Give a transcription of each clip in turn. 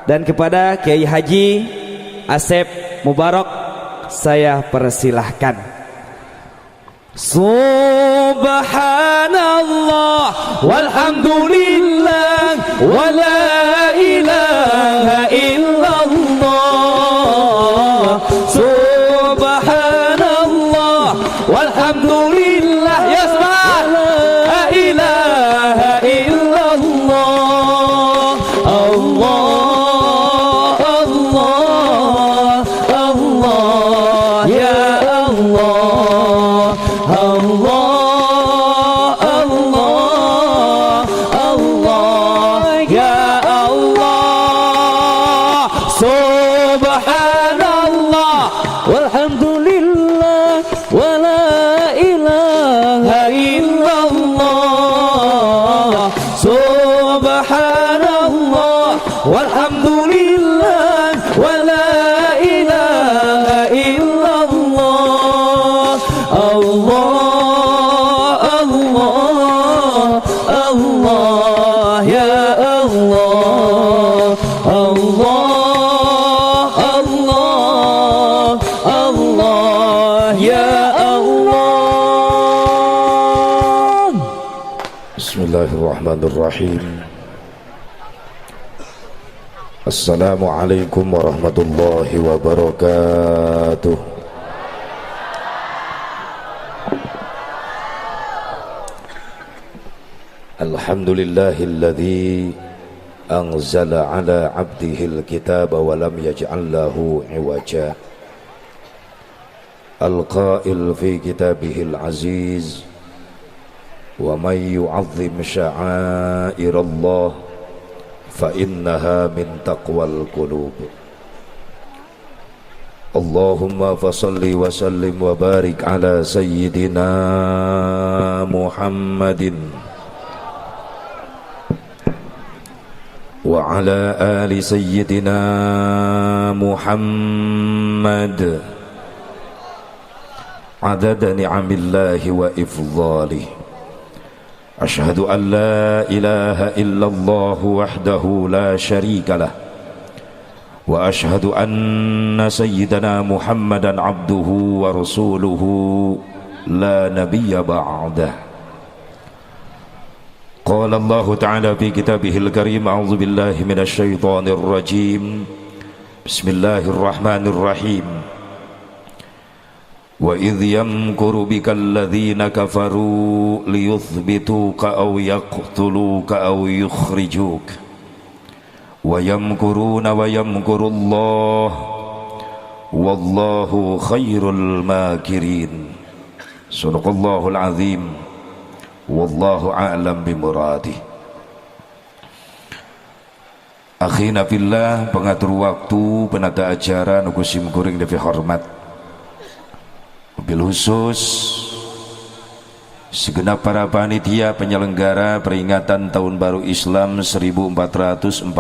Dan kepada Kiai Haji Asep Mubarok saya persilahkan. Subhanallah walhamdulillah wala ilaha illallah. Subhanallah walhamdulillah, ya semangat, la ilaha illallah. Allah, Allah, Allah, ya Allah, Allah, Allah, Allah, ya Allah. Subhanallah walhamdulillah wala ilaha illallah. Subhanallah walhamdulillah wala ilaha illallah. Allah, Allah, Allah, ya Allah, Allah, Allah, Allah, ya Allah. Bismillahirrahmanirrahim. Assalamualaikum warahmatullahi wabarakatuh. Alhamdulillahilladzi anzala ala abdihil kitaba wa lam yaj'al lahu iwaja. Al-qail fi kitabihil aziz, wa man yu'azzim sya'airallah fa innaha min taqwal qulub. Allahumma fasalli wa sallim wa barik ala sayyidina Muhammadin wa ala ali sayyidina Muhammad adada ni'amillahi wa ifdhalih. Ashhadu an la ilaha illallah wahdahu la syarika lah, wa ashhadu anna sayyidana Muhammadan abduhu wa rasuluhu la nabiyya ba'dah. Qala Allah ta'ala fi kitabihil karim, a'udzu billahi minasy syaithanir rajim. Bismillahirrahmanirrahim. Wa idh yamkuru bika alladhina kafaru liyuthbituka aw yaqtuluka aw yukhrijuk. Wa yamkuruna wa yamkurullah wallahu khairul makirin. Sadaqallahul azim. Wallahu a'lam bimuradih. Akhina fillah, pengatur waktu, penata acara nu sim kuring devi hormat. Bil khusus segenap para panitia penyelenggara peringatan Tahun Baru Islam 1441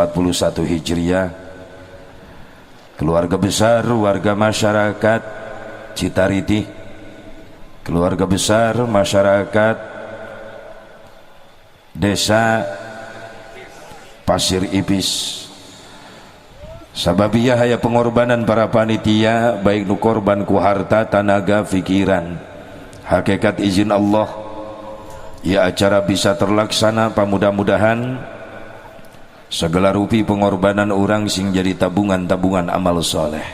Hijriah, keluarga besar warga masyarakat Citariti, keluarga besar masyarakat Desa Pasir Ipis. Sababiyah haya pengorbanan para panitia, baik nu korban ku harta, tanaga, pikiran. Hakikat izin Allah, ya acara bisa terlaksana. Pamudah-mudahan segala rupi pengorbanan orang sing jadi tabungan-tabungan amal soleh.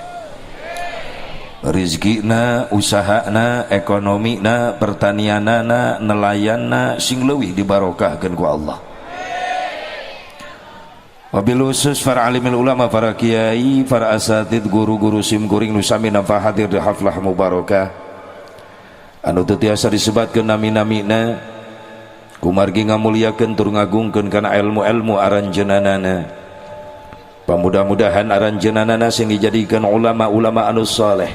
Rizkina, usahana, ekonomina, pertanianana, nelayanna sing leuwih dibarokahkeun ku Allah. Wabil khusus para alimil ulama, para kiai, para asatid, guru-guru sim kuring nu sami nampa hadir di haflah mubarakah anu teu tiasa disebatkeun nami-namina, kumargi ngamuliakeun tur ngagungkeun kana ilmu-ilmu aranjeunanana. Pamudah-mudahan aranjeunanana sing dijadikeun ulama-ulama anu saleh,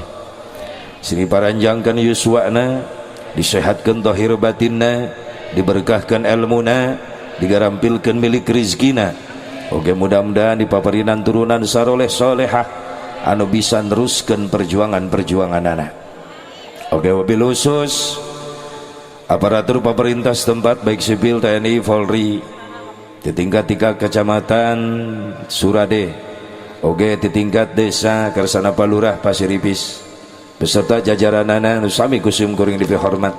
sing diparanjangkeun yuswana, disehatkeun zahir batinna, diberkahkeun ilmuna, digarampilkeun milik rizkina. Oke, mudah-mudahan dipaparinan turunan saroleh solehah anu bisa neruskeun perjuangan-perjuangan anak. Oke, wabil khusus aparatur pemerintah setempat baik sipil, TNI, Polri di tingkat 3 kecamatan Surade, Oge di tingkat desa kersana Palurah Pasir Ipis beserta jajaranana nu sami ku sim kuring dipihormat.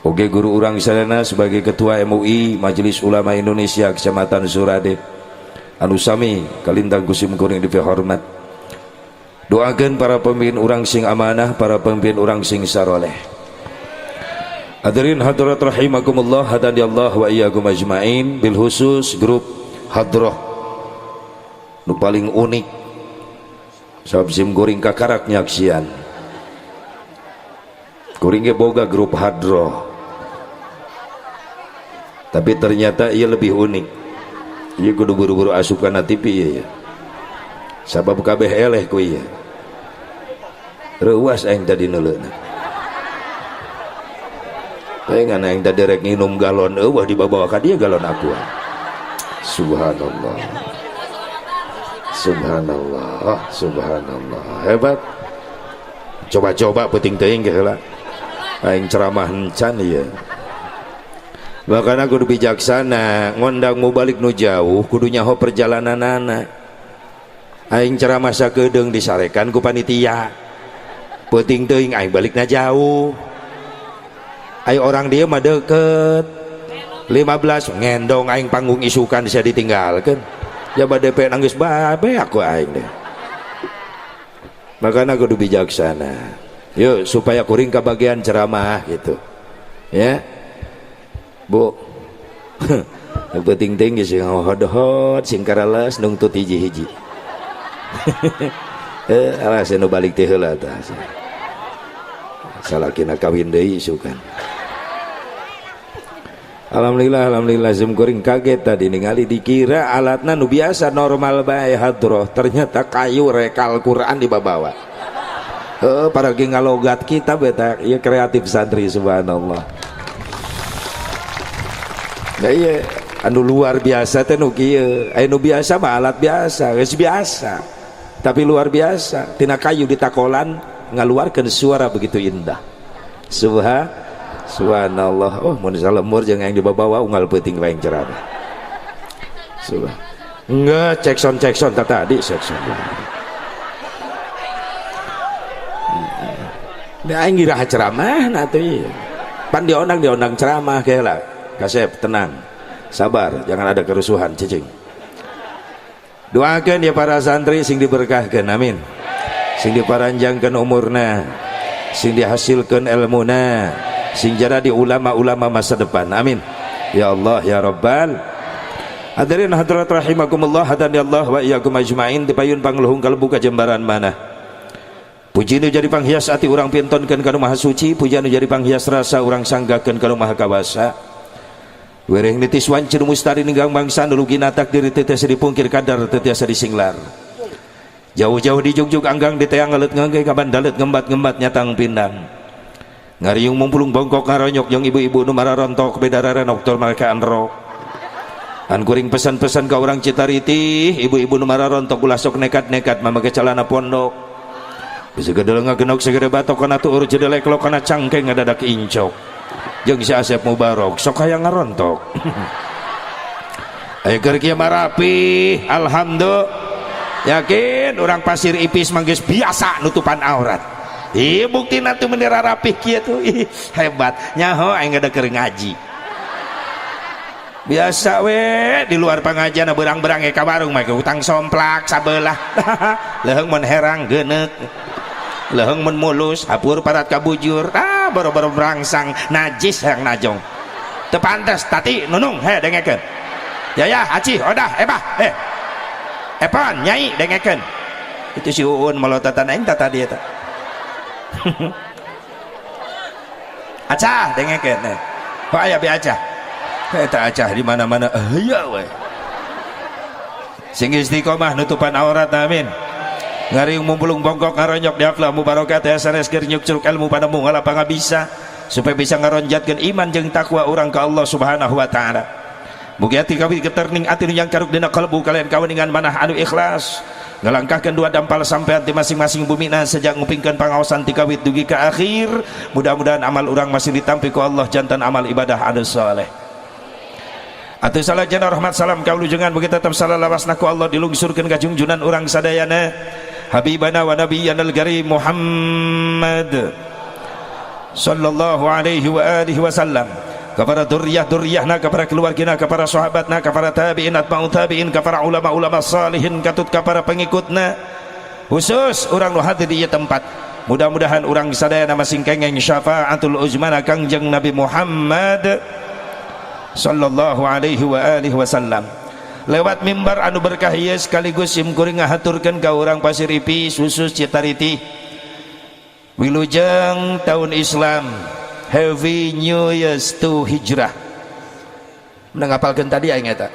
Oge guru urang sadayana sebagai Ketua MUI, Majelis Ulama Indonesia, Kecamatan Surade, anu sami kalintang ku sim kuring dipihormat. Doakan para pemimpin urang sing amanah, para pemimpin urang sing saroleh. Hadirin hadirat rahimakumullah, hadani Allah wa iyyakum ajmain, bil khusus grup hadroh nu paling unik, sabab sim kuring kakarak nyaksian. Kuring ge boga grup hadroh, tapi ternyata ia lebih unik. Ieu kudu buru-buru asup kana TV ieu ya, sabab kabeh eleh ku ieu. Reuas aing tadi neuleuna. Pengen aing tadi rek nginum galon, euweuh, dibawa ka dieu galon Aqua. Subhanallah. Subhanallah, subhanallah. Hebat. Coba-coba peuting teuing ge heula. Aing ceramah encan ieu. Makanya kudu bijaksana, ngondang mubalig nu jauh kudu nyaho perjalananana. Aing ceramah sakedeung disarekan ku panitia. Peuting teuing aing balikna jauh. Ayo orang dia mah deket 15 ngendong aing panggung isukan bisa ditinggalkan. Jaba DP nangis babe aku aing deh. Makanya kudu bijaksana. Yuk, supaya kuring kebagian ceramah gitu. Ya. Bu. Penting tinggi sing hot-hot sing karalas nungtut hiji-hiji. Eh, alah, nu balik teh heula tah. Salakina kawin deui isukan. Alhamdulillah, alhamdulillah. Sim kuring kaget tadi ningali, dikira alatna nu biasa normal bae hadroh, ternyata kayu rekal Quran dibawa. Eh, para ngalogat kita beta iya kreatif santri, subhanallah. Nah, iya anu luar biasa teh nu kieu. Anu biasa mah alat biasa, geus biasa. Tapi luar biasa tina kayu ditakolan ngaluarkeun suara begitu indah. Subhanallah. Oh, mun salemur jeung yang dibawa unggal peuting wae ceramah. Subhan. Enggak, cek sound, cek sound tadi, cek sound. Da aing iraha ceramah na atuh ieu. Pan diondang, diondang ceramah lah. Kasep tenang. Sabar, jangan ada kerusuhan, cicing. Doakan ya para santri sing diberkahkan, amin. Sing diparanjangkan umurna, sing dihasilkan ilmuna, sing jadi ulama-ulama masa depan, amin. Ya Allah ya Rabbal. Hadirin hadirat rahimakumullah, hadani Allah wa iyyakum ajmain. Dipayun pangluhung kalebu kajembaran mana. Puji nu jadi panghias ati urang pintonkeun ka Maha Suci, puji nu jadi panghias rasa urang sanggakeun ka Maha Kawasa. Wereng nitis wanci nu mustari ninggang bangsa, nu lugina takdir teu tiasa dipungkir, kadar teu tiasa disinglar. Jauh-jauh dijugjug anggang diteang ngelet ngangge kabandalet ngembat-ngembat nyatang pindang. Ngariung mumpulung bongkok ngaronyok jeung ibu-ibu nu mararontok beda rarenok tol mereka rok. An kuring pesan-pesan ka urang Citariti, ibu-ibu nu mararontok ulah sok nekat-nekat mamake celana pondok. Bisa gedel ngagenok segede batok kana tuur jedelek lo kana cangkeng ngadadak incok. Jeung si Asep Mubarok sok hayang ngarontok. Ayo keur kieu marapi, alhamdulillah. Yakin orang Pasir Ipis manggis biasa nutupan aurat. Ih, bukti nanti mendera rapih kieu tuh. Ih, hebat. Nyaho aing ada keur ngaji. Biasa we di luar pengajian berang-berang ka warung mah utang somplak sabelah. Leuheung mun herang geuneuk. Leuheung mun mulus hapur parat kabujur. Ah, boro-boro berangsang najis yang najong. Teu pantes tati nunung he dengekeun. Ya ya aci odah ebah eh. Epan nyai dengekeun. Itu si Uun melotatan aing tadi eta. Acah dengekeun eh. Oh aya be acah. Eta acah di mana-mana aya we. Sing istiqomah nutupan aurat, amin. Ngariung mumpulung bongkok ngaronyok di aflah mubarokat ya sanes keur nyuk curug ilmu panemu ngalapang bisa supaya bisa ngaronjatkeun iman jeung takwa urang ka Allah Subhanahu wa taala. Mugi ati kawit keterning ati nu yang karuk dina kalbu kalian kaweningan manah anu ikhlas ngalangkahkeun dua dampal sampean di masing-masing bumina sejak ngupingkeun pangaosan ti kawit dugi ka akhir. Mudah-mudahan amal urang masih ditampi ku Allah jantan amal ibadah anu saleh. Atuh salajana rahmat salam kaulujengan begitu tetap salalawasna ku Allah dilungsurkeun ka junjunan urang sadayana Habibana wa nabiyyana al-karim Muhammad sallallahu alaihi wa alihi wasallam, kepada duriyah-duriyahna, kepada keluargina, kepada sahabatna, kepada tabi'in, atba'u tabi'in, kepada ulama-ulama salihin, katut kepada pengikutna, khusus urang nu hadir di tempat. Mudah-mudahan urang sadayana masing kengeng syafaatul uzmana Kangjeng Nabi Muhammad sallallahu alaihi wa alihi wasallam. Lewat mimbar anu berkah ieu sekaligus sim kuring ngahaturkeun ka urang Pasir Ipis, khusus Citariti, wilujeng tahun Islam, Happy New Year's to Hijrah. Ngapalkeun tadi aing eta.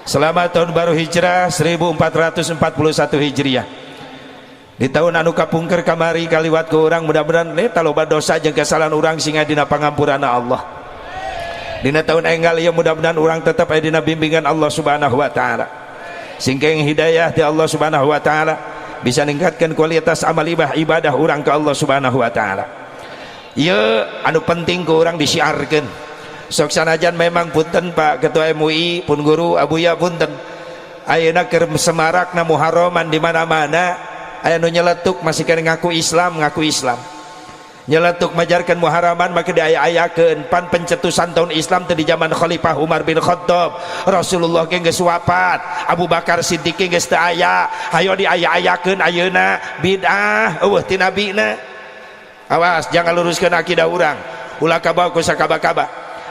Selamat tahun baru Hijrah 1441 Hijriah. Di tahun anu kapungker kamari kaliwat ke urang, mudah-mudahan eta loba dosa jeung kesalahan urang sing dina pangampurana Allah. Dina tahun enggal ieu mudah-mudahan urang tetap aya dina bimbingan Allah Subhanahu wa taala, sing hidayah di Allah Subhanahu wa taala, bisa ningkatkan kualitas amal ibadah ibadah urang ke Allah Subhanahu wa taala. Ieu anu penting ku urang disiarkeun. Sok sanajan memang punten Pak Ketua MUI, pun guru Abuya, punten, ayeuna keur semarakna Muharraman di mana-mana, aya nu nyeletuk masih kena ngaku Islam, ngaku Islam nyeletuk majarkan Muharraman maka diaya-ayakeun. Pan pencetusan tahun Islam teh di zaman Khalifah Umar bin Khattab. Rasulullah ge geus wafat, Abu Bakar Siddiq geus teu aya, hayo diaya-ayakeun ayeuna. Bid'ah, eueuh ti nabina. Awas, jangan luruskeun akidah urang, ulah kabawa ku sakaba-kaba.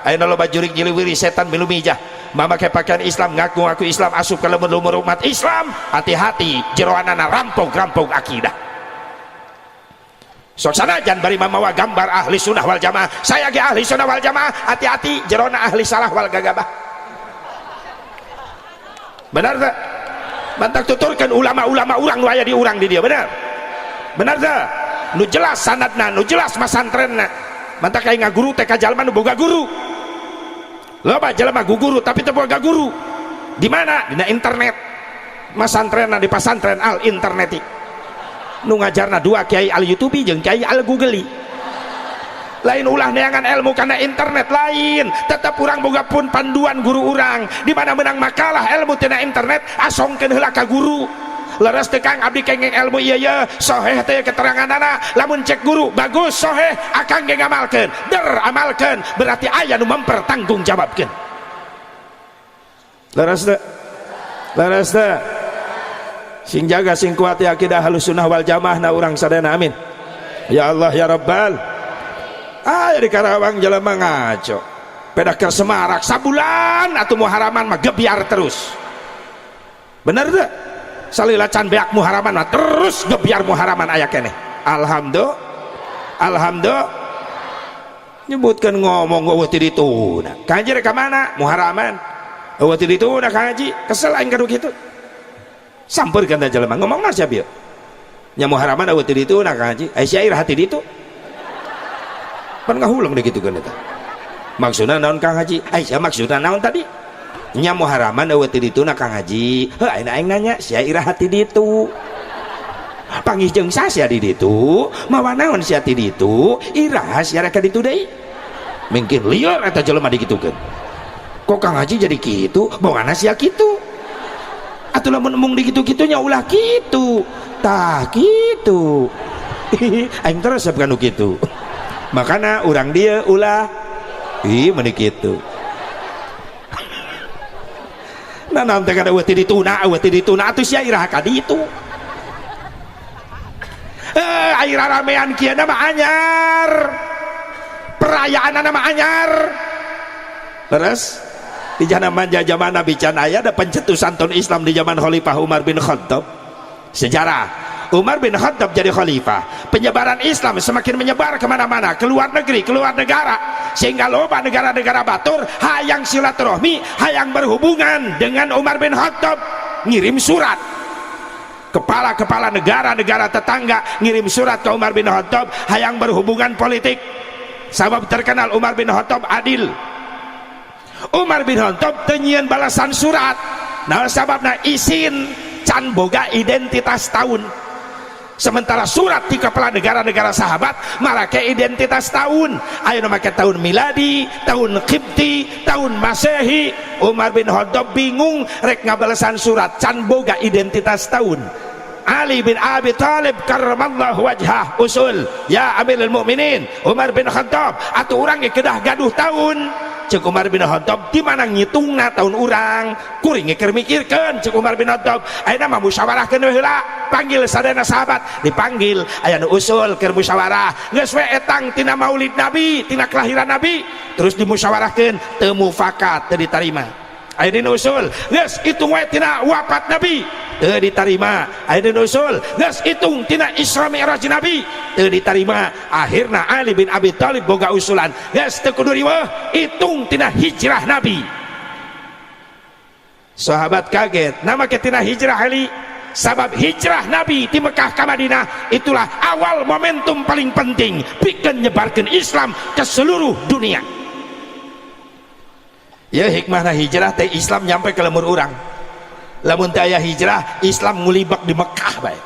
Ayeuna loba jurig jiliwiri setan milu mijah mamakai pakaian Islam, ngaku-ngaku Islam, asup ka lumur umat Islam. Hati-hati, jeroanana rampok-rampok akidah. Sok sanajan bari mamawa gambar ahli sunnah wal jamaah, saya ge ahli sunnah wal jamaah, hati-hati, jerona ahli salah wal gagabah. Benar tak? Mantak tuturkan ulama-ulama urang nu aya di urang di dia. Benar, benar tak? Nu jelas sanadna, nu jelas masantrenna. Mantak kayak ngaguru teh ka jalma nu boga guru. Loba jelema guru tapi teu boga guru. Di mana? Dina internet. Masantrenna di pasantren al interneti, nu ngajarna dua kiai al YouTube jeung kiai al Google. Lain, ulah neangan ilmu karena internet, lain. Tetap urang boga pun panduan guru urang. Di mana menang makalah ilmu tina internet, asongkeun heula ka guru. Leres teu Kang, abdi kengeng ilmu ieu, ye soheh teh keteranganana? Lamun cek guru bagus, soheh, akang ge ngamalkeun, der amalkeun, berarti aya nu mempertanggungjawabkeun. Leres teu? Leres teu? Sing jaga sing kuat ya akidah Ahlus Sunnah wal Jamaah na urang sadayana. Amin ya Allah ya Rabbal. Ah, di Karawang jelema ngaco peda ke Semarak sabulan atau Muharaman mah gebiar terus. Bener teu? Salila can beak Muharaman mah terus gebiar Muharaman aya keneh. Alhamdulillah, alhamdulillah. Nyebutkan ngomong eueuh ti dituna. Kanjir ka mana? Muharaman eueuh ti dituna. Kang Haji, kesel aing kadu kitu. Sampeurkeun teh jelema ngomongna sia bieu nya, Muharaman eueuh ti dituna. Kang Haji, ai sia iraha ti ditu? Pan ngahuleng deh kitu kan eta. Maksudna naon, Kang Haji? Ai sia maksudna naon tadi? Nya Muharaman eueuh ti dituna, Kang Haji. Heuh, ayeuna aing nanya, sia iraha ti ditu? Panggih jeung sia di ditu? Mawa naon sia ti ditu? Iraha sia rek ka ditu deui? Mungkin lieur eta jelema digitukeun. Kok Kang Haji jadi kitu? Bongana sia kitu atuh. Lamun embung dikitu-kitunya ulah kitu tah kitu. Aing terus kanu kitu, makana urang dia ulah ih meni kitu. Nah, nanti kada eueuh ti dituna, eueuh ti dituna, atuh sia iraha ka ditu? Eh, air ramean kieu mah anyar, perayaan mah anyar. Terus di zaman zaman Nabi can aya ada pencetusan tahun Islam di zaman Khalifah Umar bin Khattab. Sejarah Umar bin Khattab jadi khalifah, penyebaran Islam semakin menyebar kemana-mana, keluar negeri, keluar negara, sehingga loba negara-negara batur hayang silaturahmi, hayang berhubungan dengan Umar bin Khattab, ngirim surat. Kepala-kepala negara-negara tetangga ngirim surat ke Umar bin Khattab hayang berhubungan politik, sabab terkenal Umar bin Khattab adil. Umar bin Khattab teu nyieun balasan surat. Nah, sababna isin, can boga identitas tahun. Sementara surat di kepala negara-negara sahabat marake identitas tahun, aya nu make tahun miladi, tahun Qibti, tahun Masehi. Umar bin Khattab bingung rek ngabalesan surat can boga identitas tahun. Ali bin Abi Thalib karramallahu wajhah usul, "Ya Amirul Mukminin Umar bin Khattab, atuh urang ge kedah gaduh tahun." Cek Umar bin Khattab, "Di mana ngitungna tahun urang? Kuring ge keur mikirkeun." Cek Umar bin Khattab, "Ayeuna mah musyawarahkeun we heula, panggil sadayana sahabat." Dipanggil, aya nu usul keur musyawarah, "Geus we etang tina Maulid Nabi, tina kelahiran Nabi." Terus dimusyawarahkeun, teu mufakat, teu ditarima. Aya nu usul, "Geus hitung we tina wafat Nabi." Teu ditarima. Aya nu usul, "Geus hitung tina Isra Mi'raj Nabi." Teu ditarima. Akhirna Ali bin Abi Thalib boga usulan, "Geus, teu kudu riweuh, hitung tina hijrah Nabi." Sahabat kaget, "Naha make tina hijrah, Ali?" "Sabab hijrah Nabi di Mekah ke Madinah itulah awal momentum paling penting pikeun nyebarkan Islam ke seluruh dunia." Ya, hikmahna hijrah teh Islam nyampe ke lembur urang. Lamun teu aya hijrah, Islam ngulibak di Mekah bae.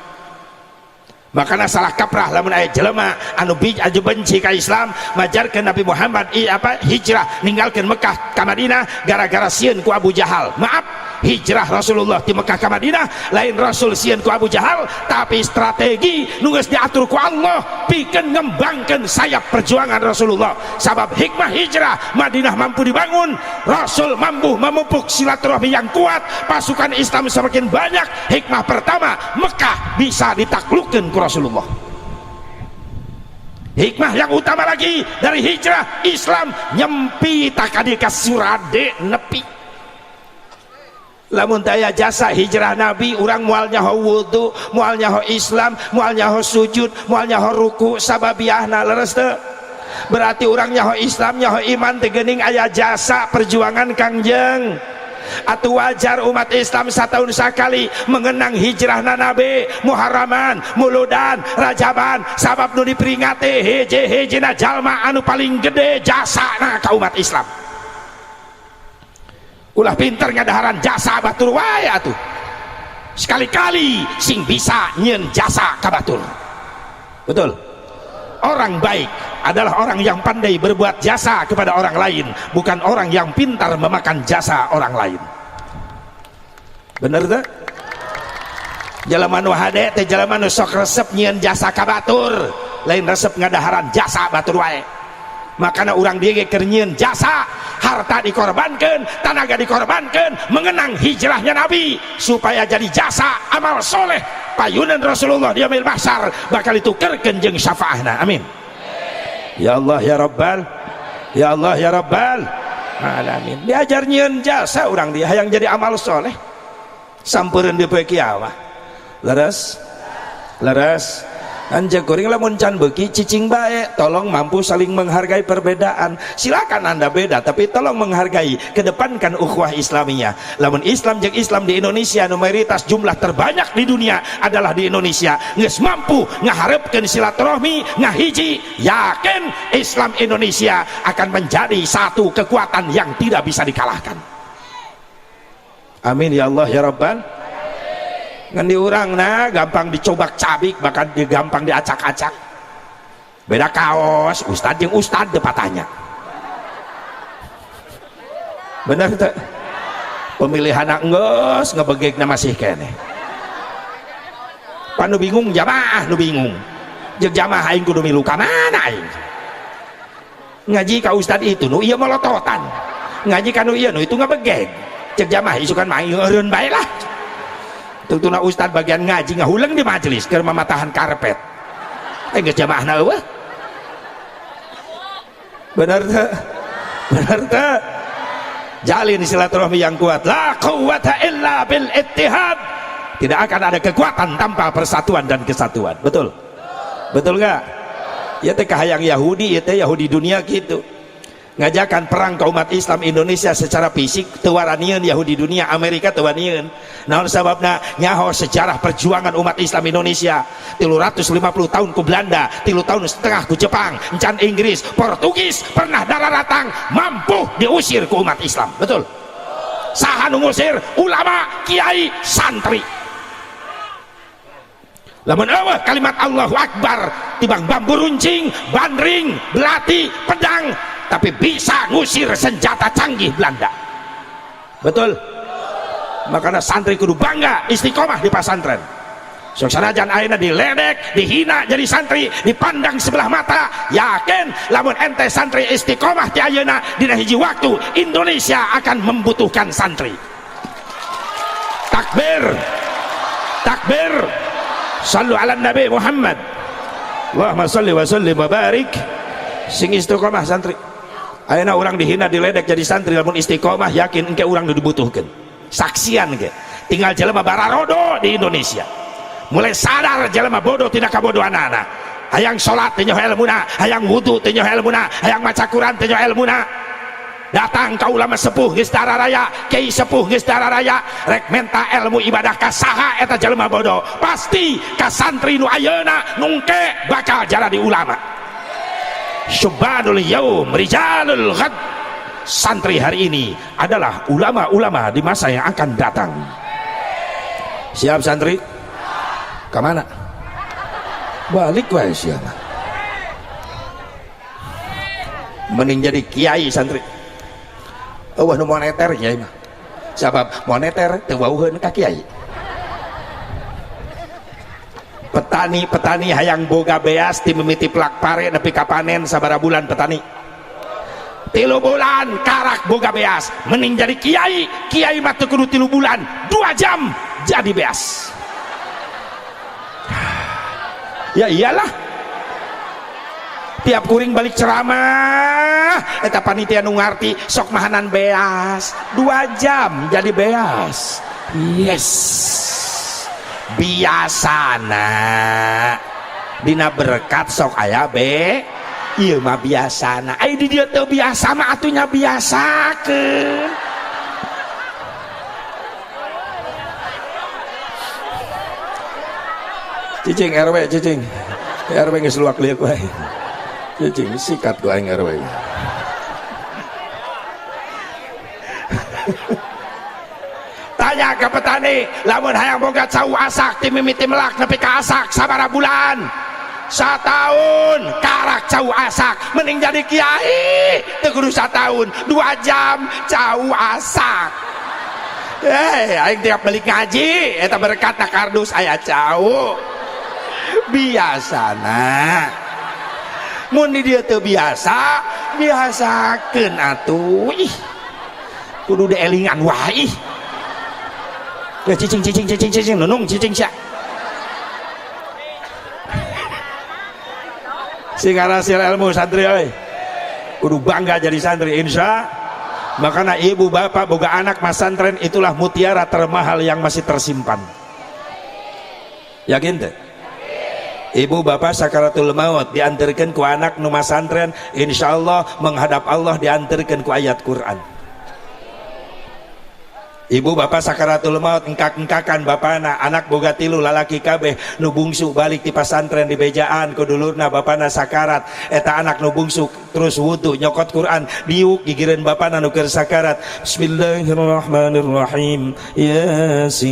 Makanya salah kaprah lamun aya jelema anu bij aju benci ka Islam, majarkeun Nabi Muhammad apa hijrah ninggalkeun Mekah ka Madinah gara-gara sieun ku Abu Jahal. Maaf, hijrah Rasulullah di Mekah ka Madinah lain Rasul sieun ku Abu Jahal, tapi strategi nu geus diatur ku Allah pikeun ngembangkeun sayap perjuangan Rasulullah. Sabab hikmah hijrah, Madinah mampu dibangun, Rasul mampu memupuk silaturahmi yang kuat, pasukan Islam semakin banyak. Hikmah pertama, Mekah bisa ditaklukkan ku Rasulullah. Hikmah yang utama lagi dari hijrah, Islam nyempi takadi ka Surade nepi. Lamun daya jasa hijrah Nabi, urang moal nyaho wudu, moal nyaho Islam, moal nyaho sujud, moal nyaho ruku sababiahna. Leres teu? Berarti urang nyaho Islam, nyaho iman teh geuning aya jasa perjuangan Kangjeng. Atau wajar umat Islam setahun sekali mengenang hijrah Nabi, Muharraman, Muludan, Rajaban, sabab nu diperingati hiji-hijina jalma anu paling gede jasa ka umat Islam. Ulah pinter ngadaharan jasa batur wae atuh, sekali-kali sing bisa nyen jasa ka batur. Betul, orang baik adalah orang yang pandai berbuat jasa kepada orang lain, bukan orang yang pintar memakan jasa orang lain. Bener tak? Jelema nu hade teh jelema nu sok resep nyieun jasa ka batur, lain resep ngadaharan jasa batur wae. Makanya urang dia ge keur nyieun jasa, harta dikorbankan, tenaga dikorbankan, mengenang hijrahnya Nabi supaya jadi jasa amal soleh payunan Rasulullah di yaumil mahsyar bakal ditukerkeun jeung syafaahna. Amin ya Allah ya Rabbal, ya Allah ya Rabbal alamin. Diajar nyieun jasa urang dia hayang jadi amal soleh sampereun di poe kiamah. Leres, leres. Anjing kuring lamun can beuki cicing bae. Tolong mampu saling menghargai perbedaan. Silakan Anda beda, tapi tolong menghargai, kedepankan ukhuwah Islamiyah. Lamun Islam jeung Islam di Indonesia, mayoritas jumlah terbanyak di dunia adalah di Indonesia, geus mampu ngaharepkeun silaturahmi, ngahiji, yakin Islam Indonesia akan menjadi satu kekuatan yang tidak bisa dikalahkan. Amin ya Allah ya Rabbal. Ngan di urang nah gampang dicobak-cabik, bahkan gampang diacak-acak. Beda kaos ustad jeung ustad teu patahnya. Bener teu? Pemilihan geus ngebegegna masih keneh. Pan nu bingung jamaah, nu bingung jeung jamaah, aing kudu milu ka mana? Aing ngaji ka ustad itu, nu ieu molototan, ngaji ka nu ieu, nu itu ngebegeg. Cek jamaah, isukan mah eureun bae lah. Tungtuna ustad bagian ngaji ngahuleng di majelis keur mamatahan karpet, eh geus jamaahna eueuh. Bener teu? Bener teu? Jalin silaturahmi yang kuat. La quwwata illa bil ittihad. Tidak akan ada kekuatan tanpa persatuan dan kesatuan. Betul, betul nggak? Ya teh kahayang Yahudi ya teh, Yahudi dunia gitu ngajakan perang ke umat Islam Indonesia secara fisik teu waranieun. Yahudi dunia, Amerika teu wanian. Naon sababna? Nyaho sejarah perjuangan umat Islam Indonesia, 350 tahun ku Belanda, 3,5 tahun ku Jepang, encan Inggris, Portugis pernah daratang mampu diusir ku umat Islam. Betul? Saha nu ngusir? Ulama, kiai, santri. Lamun eueuh kalimat Allahu Akbar tibang bambu runcing, bandring, belati, pedang, tapi bisa ngusir senjata canggih Belanda. Betul? Makanya santri kudu bangga istiqomah di pesantren. Sok sanajan ayeuna diledek, dihina jadi santri, dipandang sebelah mata, yakin lamun ente santri istiqomah ti ayeuna dina hiji waktu Indonesia akan membutuhkan santri. Takbir. Takbir. Sallu ala Nabi Muhammad. Allahumma salli wa sallim wa barik. Sing istiqomah santri. Ayeuna urang dihina, diledek jadi santri, lamun istiqomah yakin engke urang dibutuhkeun. Saksian ge. Tinggal jelema bararodo di Indonesia. Mulai sadar jelema bodoh tina kabodohanana. Hayang salat teu nyaho elmuna, hayang wudu teu nyaho elmuna, hayang maca Quran teu nyaho elmuna. Datang ka ulama sepuh geus dararaya, kiai sepuh geus dararaya, rek menta ilmu ibadah ka saha eta jelema bodoh? Pasti ka santri nu ayeuna nungke bakal jadi ulama. Syubbanul yaum rijalul ghad. Santri hari ini adalah ulama-ulama di masa yang akan datang. Siap santri? Kemana? Balik wae siapa? Mending jadi kiai santri. Eueuh nu moneter kiai mah. Sabab moneter teu wauheun ka kiai. Petani-petani hayang boga beas ti mimiti plak pare nepi ka panen sabaraha bulan petani? 3 bulan karak boga beas. Mending jadi kiai, kiai mah teu kudu 3 bulan, 2 jam jadi beas. Ya iyalah, tiap kuring balik ceramah eta panitia nu ngarti sok mahanan beas 2 jam jadi beas. Yes, biasana dina berkat sok aya be ieu mah biasana. Ai di dieu teu biasa mah atunya biasakeun. Cicing RW, cicing. RW geus luak liuk wae. Cicing sikat ku aing RW. Tanya ke petani, lamun hayang boga cau asak ti mimiti melak nepi ka asak sabaraha bulan? Satahun karak cau asak. Mending jadi kiai teu kudu satahun, 2 jam cau asak. Aing tiap balik ngaji eta berkat na kardus aya cau. Biasana mun di dieu teu biasa, biasakeun atuh. Ih, kudu dielingan wae ih. Ya cicing cicing cicing cicing nunung cicing sia. Sing ngarasil ilmu santri euy. Kudu bangga jadi santri insya. Makana ibu bapak boga anak masantren itulah mutiara termahal yang masih tersimpan. Yakin teh? Ibu bapak sakaratul maut diantarkan ku anak nu masantren, insyaallah menghadap Allah diantarkan ku ayat Quran. Ibu bapak sakaratul maut engkak-engkakan bapana, anak boga 3 lalaki kabeh nu bungsu balik ti pasantren di bejaan ku dulurna bapana sakarat, eta anak nu bungsu terus wudu nyokot Quran diuk gigireun bapana nu keur sakarat. Bismillahirrahmanirrahim. Yasin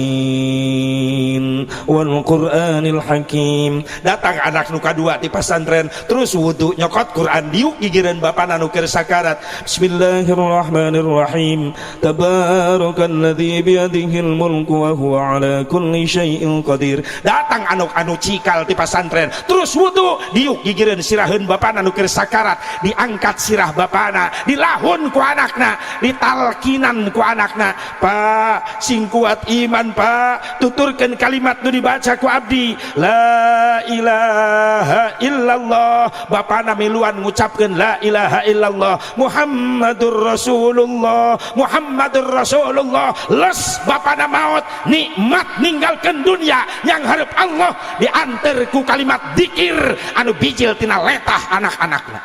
wal Qur'anil Hakim. Datang anak nu kadua ti pasantren terus wudu nyokot Quran diuk gigireun bapana nu keur sakarat. Bismillahirrahmanirrahim. Tabarakal alladzi biyadihil mulku wa huwa ala kulli syai'in qadir. Datang anu cikal ti pasantren terus wudu diuk gigireun siraheun bapana nu keur sakarat, diangkat sirah bapana, dilahun ku anakna, ditalkinan ku anakna. Pak, sing kuat iman Pak, tuturkeun kalimat nu dibaca ku abdi, la ilaha illallah. Bapana miluan ngucapkeun la ilaha illallah, Muhammadur Rasulullah, Muhammadur Rasulullah. Les bapana maut nikmat ninggalkan dunia yang harap Allah diantar ku kalimat dikir anu bijil tina letah anak-anakna.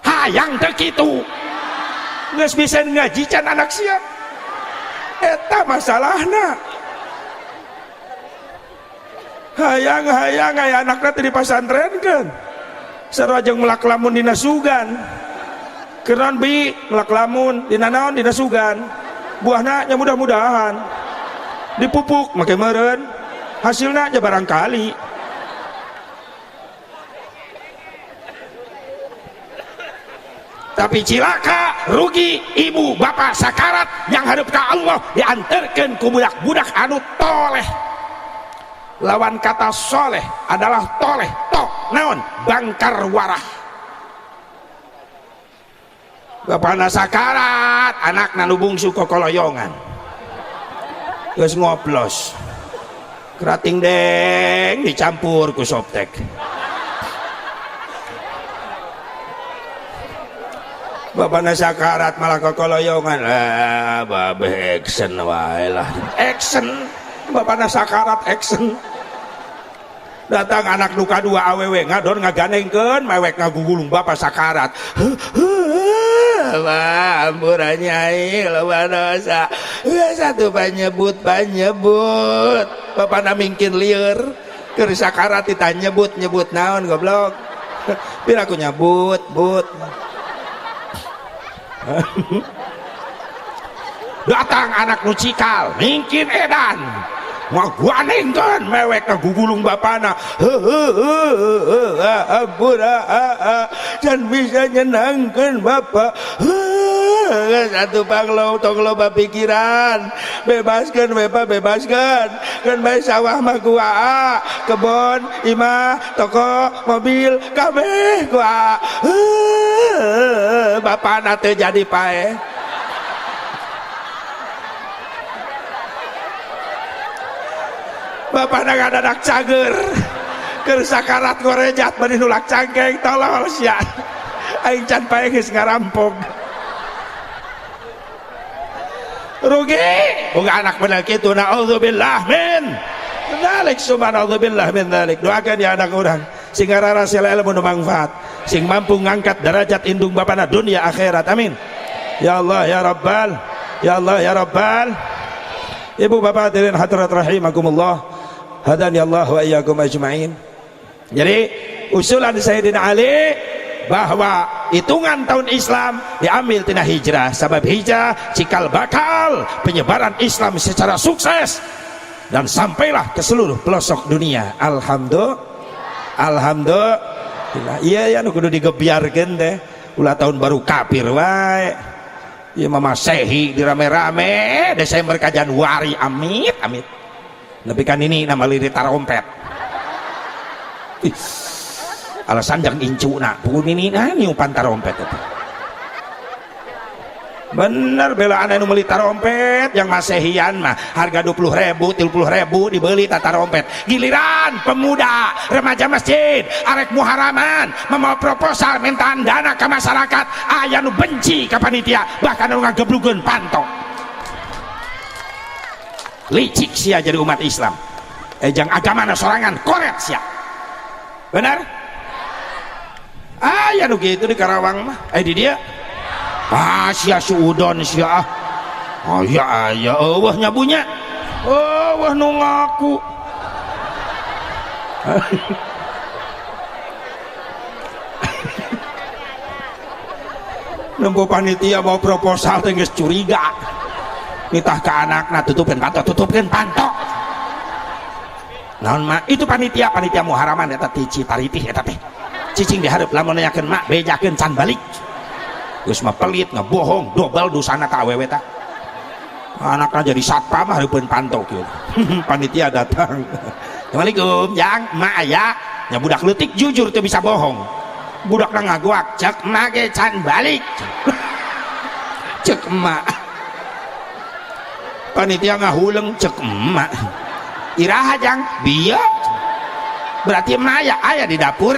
Hayang teu kitu geus bisa ngaji can anak sia eta masalahna. Hayang-hayang aya anakna teh dipasantrenkeun sarua jeung melak lamun dina sugan. Keran bi melak lamun dina naon dina sugan, buahna nya mudah-mudahan dipupuk make meureun. Hasilnya aja barangkali. Tapi cilaka rugi ibu bapak sakarat yang hadap ke Allah diantarkan ku budak-budak anu toleh. Lawan kata soleh adalah toleh, tok naon bangkar warah. Bapakna sakarat, anakna nu bungsu kokoloyongan. Geus ngoplos. Kerating deng dicampur ku soptek. Bapakna sakarat malah kokoloyongan. Ah, babe action wae lah. Action. Bapakna sakarat action. Datang anak nu kadua awewe ngadon ngaganengkeun mewek ngagugulung bapak sakarat. Wah, ampura nyai loba dosa. Satu panyebut. Bapakna mingkin lieur keur sakarat ditanyebut-nyebut naon goblok. Pira aku nyebut, but. Datang anak nu cikal mingkin edan ngaguanengkeun mewek ngagugulung bapana. Ampura can bisa nyenangkeun bapak. Satu panglo tong loba pikiran, bebaskeun bapak, bebaskeun kan bae sawah mah ku aa, kebon imah toko mobil kabeh ku aa. Bapana teu jadi paeh. Bapana ngadadak cager keur sakarat ngorejat bari nulak cangkeng tolol sia. Aing can paeh geus ngarampok. Rugi boga anak bener kitu, naudzubillah min dzalik, subhanallah min dzalik. Doakan ya anak urang sing ngararasel ilmu nu mangfaat, sing mampu ngangkat derajat indung bapana dunia akhirat. Amin. Ya Allah ya Rabbal, ya Allah ya Rabbal. Ibu bapak hadirin hadirat rahimakumullah, hadani Allah wa iyyakum ajmain. Jadi usulan Sayyidina Ali bahwa hitungan tahun Islam diambil tina hijrah, sebab hijrah cikal bakal penyebaran Islam secara sukses dan sampailah ke seluruh pelosok dunia. Alhamdulillah, alhamdulillah. Iya ya nu kudu digebiarkeun teh, ulah tahun baru kafir wae. Ieu mah Masehi dirame-rame Desember ka Januari, amit amit. Nepi kan ini nama lirik tarompet. Ih, alasan jang incuna pukul ini nah niupan tarompet itu. Bener bela anu meuli tarompet yang masehian mah harga 20.000 30.000 dibeli tarompet. Giliran pemuda remaja masjid arek muharaman membawa proposal mintaan dana ke masyarakat, aya nu benci ka panitia bahkan nu ngageblugeun panto. Licik sia jadi umat Islam. Jang agama na sorangan koret sia. Benar? Aya nu kitu di Karawang mah. Di dia. Ah sia suudon sia ah. Aya aya eueuh nyabunya. Eueuh nu ngaku. Nempo panitia mau proposal teh geus curiga. Nitah ka anakna tutupkeun panto, tutupkeun panto. Naon mak? Itu panitia, panitia muharaman eta ti Citaritih eta teh. Cicing dihareup lamun nanyakeun mak bejakeun can balik. Geus mah pelit ngebohong dobel dosana ka awewe tah. Anakna jadi satpam hareupeun panto kieu. Panitia datang. Assalamualaikum, jang, mak aya. Nya budak leutik jujur teu bisa bohong. Budakna ngaguak, cek mak ge can balik. Cek emak. Panitia ngahuleng cek emak. Iraha jang, bieu. Berarti emak aya, aya di dapur.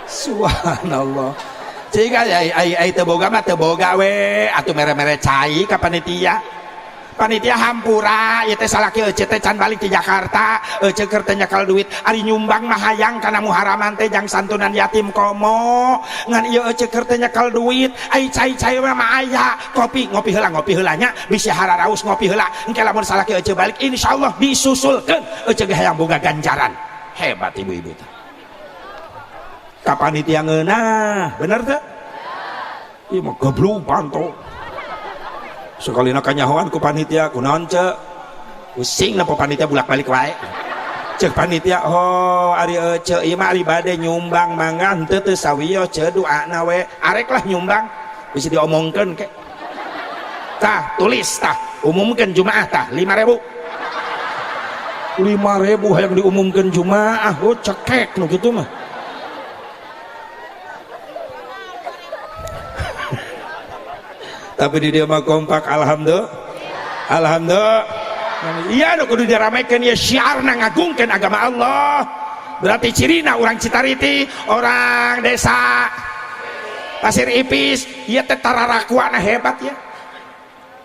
Subhanallah. Jika ai teu boga mah teu boga we, atuh mere-mere cai ka panitia. Panitia hampura, ieu teh salaki euceu teh can balik ti Jakarta, euceu keur teh nyekal duit, ari nyumbang mah hayang kana muharaman teh jang santunan yatim komo. Ngan ieu euceu keur teh nyekal duit, ai cai-cai mah aya, kopi ngopi heula nya, bisi hararaus ngopi heula. Engke lamun salaki euceu balik insyaallah disusulkeun, euceu ge hayang boga ganjaran. Hebat ibu-ibu teh. Ka panitia ngeunah, bener teh? Ieu mah goblok panto. Sakalina kanyahoan ku panitia, kunaon ce? Pusing na panitia bulak-balik wae. Cek panitia, oh ari ce ieu mah ari bade nyumbang mangga henteu teu sawios ce doana we. Arek lah nyumbang, bisa diomongkeun ke. Tah, tulis tah, umumkeun Jumaah tah 5.000. 5.000 hayang diumumkeun Jumaah, oh cekek nu kitu mah. Tapi di dia mah kompak, alhamdulillah. Alhamdulillah. Iya nu kudu diramekeun ya syiarna ngagungkeun agama Allah. Berarti cirina urang Citariti, orang desa Pasir Ipis, ieu teh tararakuana hebat ya.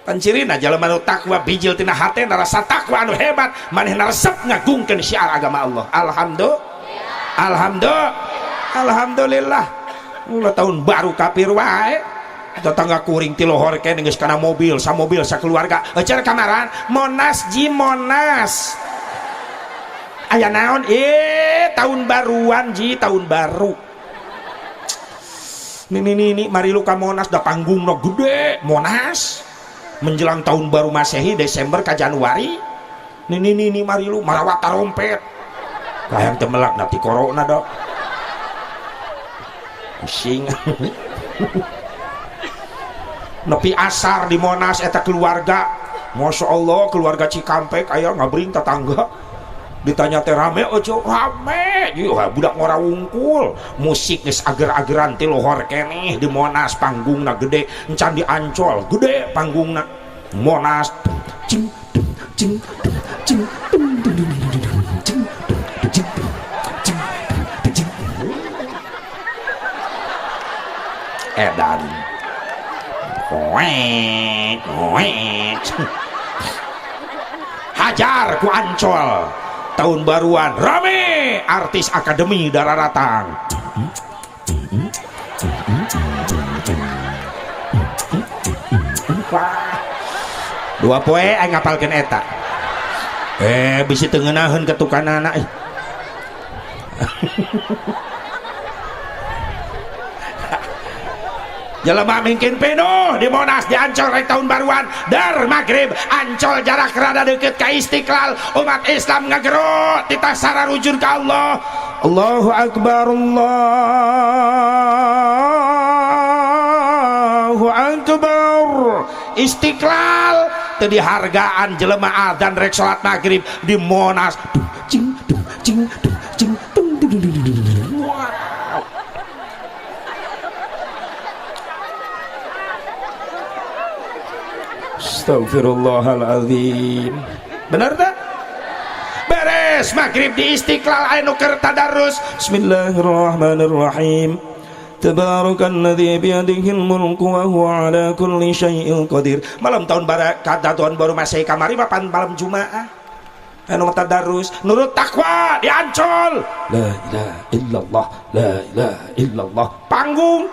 Pan cirina jalma nu takwa bijil tina hatena rasa takwa anu hebat, manehna resep ngagungkeun syiar agama Allah. Alhamdulillah. Alhamdulillah. Alhamdulillah. Ulah tahun baru kafir wae. Tetangga kuring ti lohor keneh geus kana mobil, samobil sakeluarga. Euceur kamaran, Monas ji Monas. Aya naon? Tahun baruan ji, tahun baru. Nih nih nih, nih mari lu ka Monas da panggungna gede, Monas. Menjelang tahun baru Masehi Desember ka Januari. Nih nih nih, nih mari lu marawat tarompet. Hayang teu melak na ti corona da. Pusing. Nepi asar di Monas eta keluarga, Masya Allah keluarga Cikampek aya ngabring tetangga. Ditanya teh rame ojo rame, ieu budak ngora wungkul, musik geus ager-ageran ti lohor keneh di Monas panggungna gede, encan di Ancol gede panggungna. Monas cing cing cing cing cing cing cing cing edan. Koek, koek. Hajar ku Ancol. Tahun baruan rame, artis akademi dararatang. Wah. Dua poe aing ngapalkeun eta. Bisi teu ngeunaheun ketukanana ih. Jelema mingkin penuh di Monas di Ancol rek tahun baruan dar maghrib Ancol jarak rada deket ka Istiqlal umat Islam ngagero titah sararujur ka Allah. Allahu Akbar, Allahu Akbar. Istiqlal teu dihargaan jelema adzan rek salat maghrib di Monas. Dung cing dung cing dung cing dung dung dung dung dung. Wow. Astagfirullahaladzim. Benar tak? Beres maghrib di Istiqlal anu keur tadarus. Bismillahirrahmanirrahim. Tabarakalladzi biyadihil mulku wa huwa ala kulli syai'in qadir. Malam tahun baru kata tahun baru Masehi kamari papan malam Jumaah. Anu tadarus nurut takwa di Ancol. La ilaha illallah, la ilaha illallah. Panggung.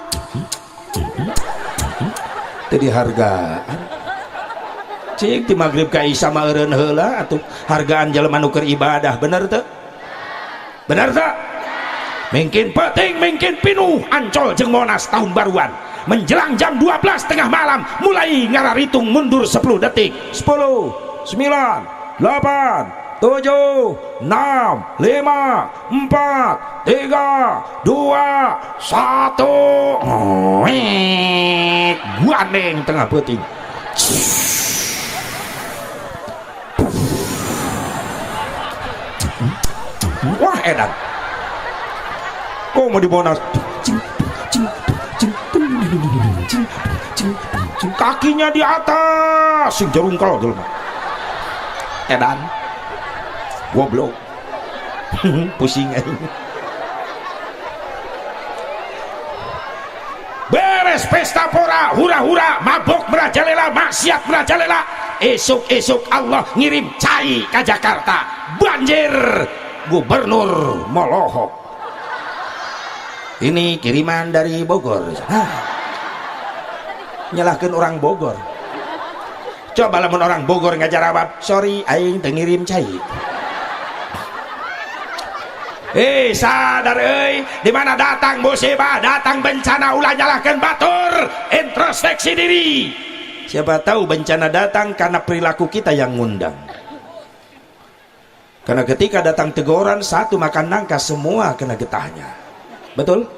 Teu dihargaan. Cik di maghrib ka isya mah eureun heula atuh hargaan jelema nu keur ibadah, bener teu? Bener teu? Mungkin penting, mungkin pinuh Ancol jeung Monas tahun baruan. Menjelang jam 12 tengah malam mulai ngararitung mundur 10 detik. 10 9 8 7 6 5 4 3 2 1. Guandeng tengah peuting. Wah edan. Kok mau di Monas? Kakinya di atas, sing jerungkel jelema. Edan. Goblok. Pusing aing. Beres pesta pora, hura-hura, mabok merajalela, maksiat merajalela. Esuk-esuk Allah ngirim cai ke Jakarta. Banjir. Gubernur molohok. Ini kiriman dari Bogor. Hah. Nyalahkeun orang Bogor. Coba lamun orang Bogor ngajarawab, sorry aing teu ngirim cai. Sadar euy, di mana datang musibah, datang bencana ulah nyalahkeun batur, introspeksi diri. Siapa tahu bencana datang karena perilaku kita yang ngundang. Karena ketika datang teguran satu makan nangka, semua kena getahnya. Betul?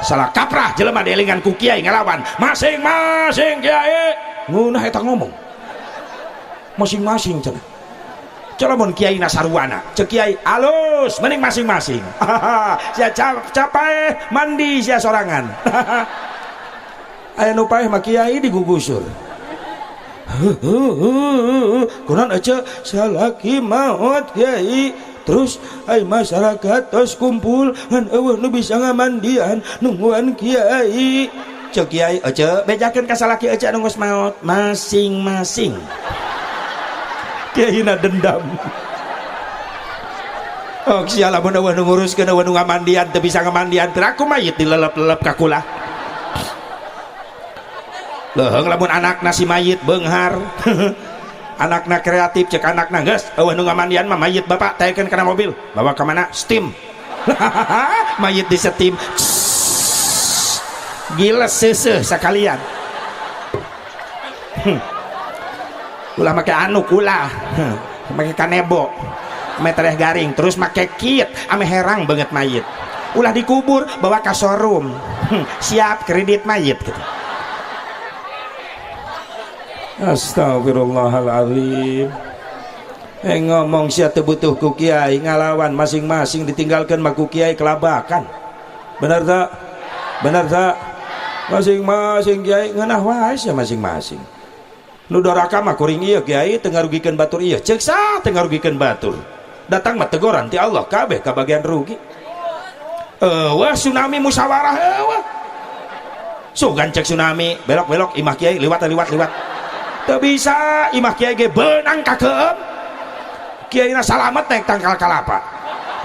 Salah kaprah jelema dielingan ku kiai ngelawan. Masing-masing kiai ngeunah eta ngomong. Masing-masing cenah. Lamun kiai nasarwana, cek kiai alus mending masing-masing. Sia capai mandi sia sorangan. Aya nu paeh mah kiai digugusur. Kunaon ece salaki maot kiai, terus ai masyarakat tos kumpul ngan eueuh nu bisa ngamandian nungguan kiai. Cek kiai ece bejakeun ka salaki ece anu geus maot masing-masing. Kiai na dendam. Oh sia lamun eueuh nu nguruskeun eueuh nu ngamandian teu bisa ngamandian piraku mayit dilelep-lelep ka kula. Leuheung lamun anakna si mayit beunghar. Anakna kreatif cek anakna geus eueuh nu ngamandian mah mayit bapak taekeun kana mobil bawa ka mana steam. Mayit di steam. Giles seuseuh sakalian. Ulah make anu ulah make kanebo metereh garing terus make kit ame herang banget mayit. Ulah dikubur bawa ka showroom. Siap kredit mayit gitu. Astagfirullahaladzim. Ngomong sia teu butuh ku kiai ngalawan masing-masing ditinggalkan mah ku kiai kelabakan. Benar tak? Benar tak? Masing-masing kiai ngeunah wae sia masing-masing. Nu doraka mah kuring ieu kiai teu ngarugikeun batur ieu. Ceuk saha teu ngarugikeun batur? Datang mah teguran ti Allah kabeh kabagian rugi. Wah tsunami musyawarah eueuh. Sugan cek tsunami belok-belok imah kiai liwat liwat liwat. Teu bisa imah kiai ge beunang ka keum. Kiai na salamet naik tangkal kalapa.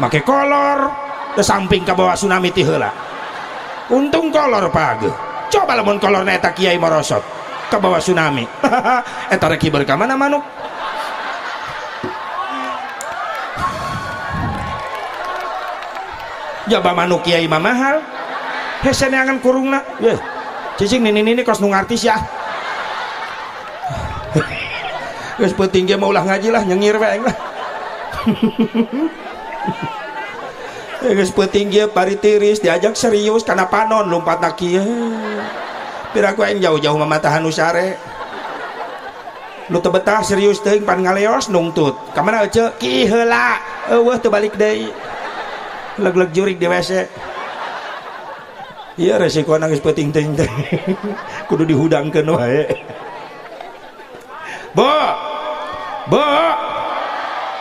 Make kolor ke samping ka bawa tsunami ti heula. Untung kolor page. Coba lamun kolorna eta kiai morosot ke bawah tsunami. Eta rek hiber ka mana manuk? Jaba manuk kiai mah mahal. Hese neangan kurungna. Ye. Cicing nini-nini kos nu ngartis ya. Geus peuting ge mah ulah ngaji lah nyengir we aing lah. Geus peuting ge bari tiris diajak serius kana panon lompatna kieu. Piraku aing jauh-jauh mamatahan nu sare. Nu teu betah serius teuing pan ngaleos nungtut. Ka mana ece? Ki heula. Eueuh teu balik deui. Leg-leg jurig di WC. Ieu resiko geus peuting teuing teh. Kudu dihudangkeun wae. Bu. Bu.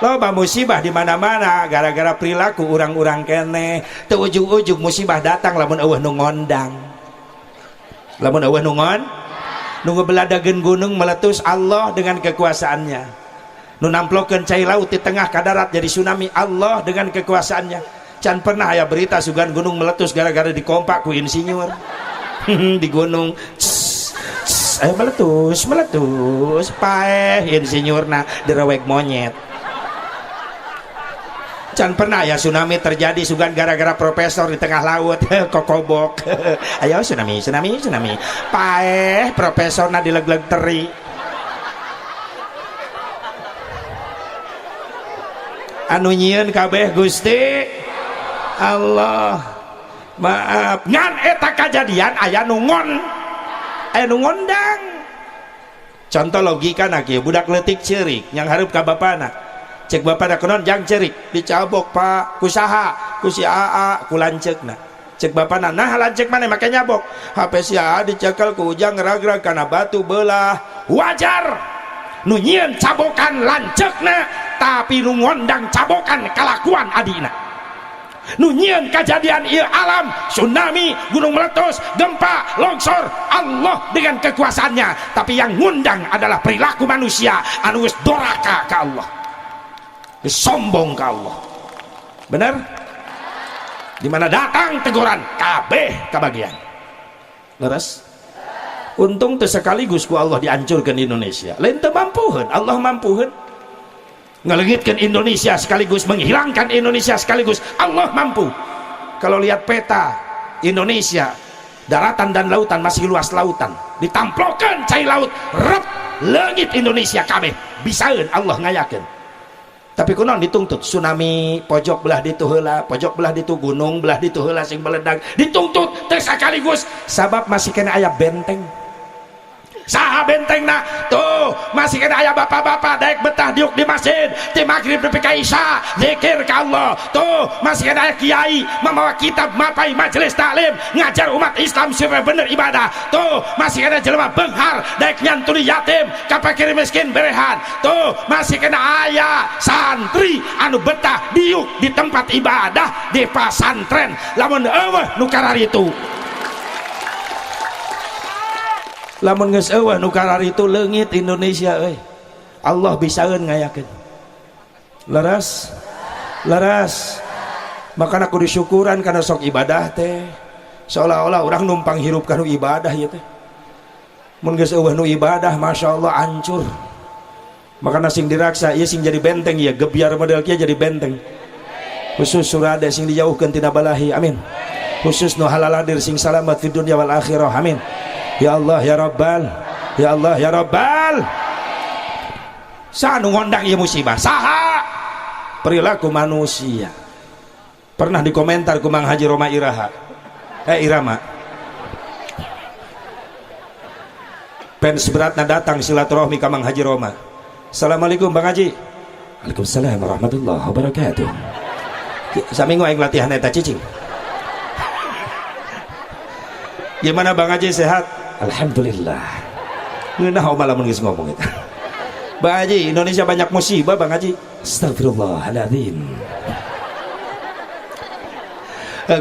Loba musibah di mana-mana gara-gara perilaku urang-urang keneh. Teu ujug-ujug musibah datang lamun eueuh nu ngondang. Lamun eueuh nu ngon, nu ngebeladageun gunung meletus Allah dengan kekuasaannya. Nu namplokeun cai laut di tengah ka darat jadi tsunami Allah dengan kekuasaannya. Can pernah aya berita sugan gunung meletus gara-gara dikompak ku insinyur. Di gunung ayo meletus, meletus, paeh insinyurna direwek monyet. Can pernah ya tsunami terjadi sugan gara-gara profesor di tengah laut kokobok. Ayo tsunami, tsunami, tsunami. Paeh profesorna dileg-leg teri. Anu nyieun kabeh Gusti Allah. Maaf, ngan eta kajadian aya nu ngon. Aya nu ngondang. Contoh logika na kieu, budak leutik ceurik yang hareup ka bapana. Cek bapana kunaon jang ceurik, dicabok Pak, ku saha? Ku si AA, ku lanceukna. Cek bapana, nah lanceuk maneh make nyabok. HP si AA dicekel ku ujang ragrag kana batu belah. Wajar. Nu nyieun cabokan lanceukna, tapi nu ngondang cabokan kalakuan adina. Nu nyieun kajadian ieu alam, tsunami, gunung meletus, gempa, longsor, Allah dengan kekuasaannya, tapi yang ngundang adalah perilaku manusia anu geus doraka ka Allah. Sombong ka Allah. Benar? Di mana datang teguran kabeh kabagian. Leres? Untung teu sekaligus ku Allah dihancurkan Indonesia. Lain teu mampuheun, Allah mampuheun. Ngalengitkeun Indonesia sekaligus menghilangkan Indonesia sekaligus, Allah mampu. Kalau lihat peta Indonesia Daratan dan lautan masih luas lautan. Ditamplokeun cai laut, rep leungit Indonesia kabeh. Bisaeun Allah ngayakeun. Tapi kunaon dituntut tsunami pojok belah ditu heula, pojok belah ditu gunung belah ditu heula sing beledag dituntut teh sakaligus sabab masih kena aya benteng. Saha bentengna? Tuh, masih kena aya bapak-bapak daek betah diuk di masjid ti maghrib nepi ka isya zikir ka Allah. Tuh, masih kena aya kiai membawa kitab mapai majelis taklim ngajar umat Islam supaya bener ibadah. Tuh, masih kena jelema beunghar daek nyantuni yatim ka fakir miskin berehan. Tuh, masih kena aya santri anu betah diuk di tempat ibadah di pasantren lamun eueuh nu kararitu. Lamun geus eueuh nu kararitu leungit Indonesia euy. Allah bisaeun ngayakeun. Leres? Leres. Makana kudu syukuran kana sok ibadah teh. Seolah-olah urang numpang hirup kana ibadah ieu teh. Mun geus eueuh nu ibadah masyaallah hancur. Makana sing diraksa ieu sing jadi benteng ieu, gebyar model kieu jadi benteng. Khusus surade sing dijauhkeun tina balahi. Amin. Khusus nu halaladir sing salamat di dunya wal akhirah. Amin. Ya Allah ya Rabbal, ya Allah ya Rabbal. Saha nu ngondang ieu musibah? Saha? Perilaku manusia. Pernah dikomentar ku Mang Haji Roma Iraha. Irama. Fans beratna datang silaturahmi ka Mang Haji Roma. Assalamualaikum Bang Haji. Waalaikumsalam warahmatullahi wabarakatuh. Saminggu aing latihan eta cicing. Gimana Bang Haji sehat? Alhamdulillah. Ngeunah oma lamun geus ngomong eta. Bang Haji, Indonesia banyak musibah Bang Haji. Astagfirullahaladzim.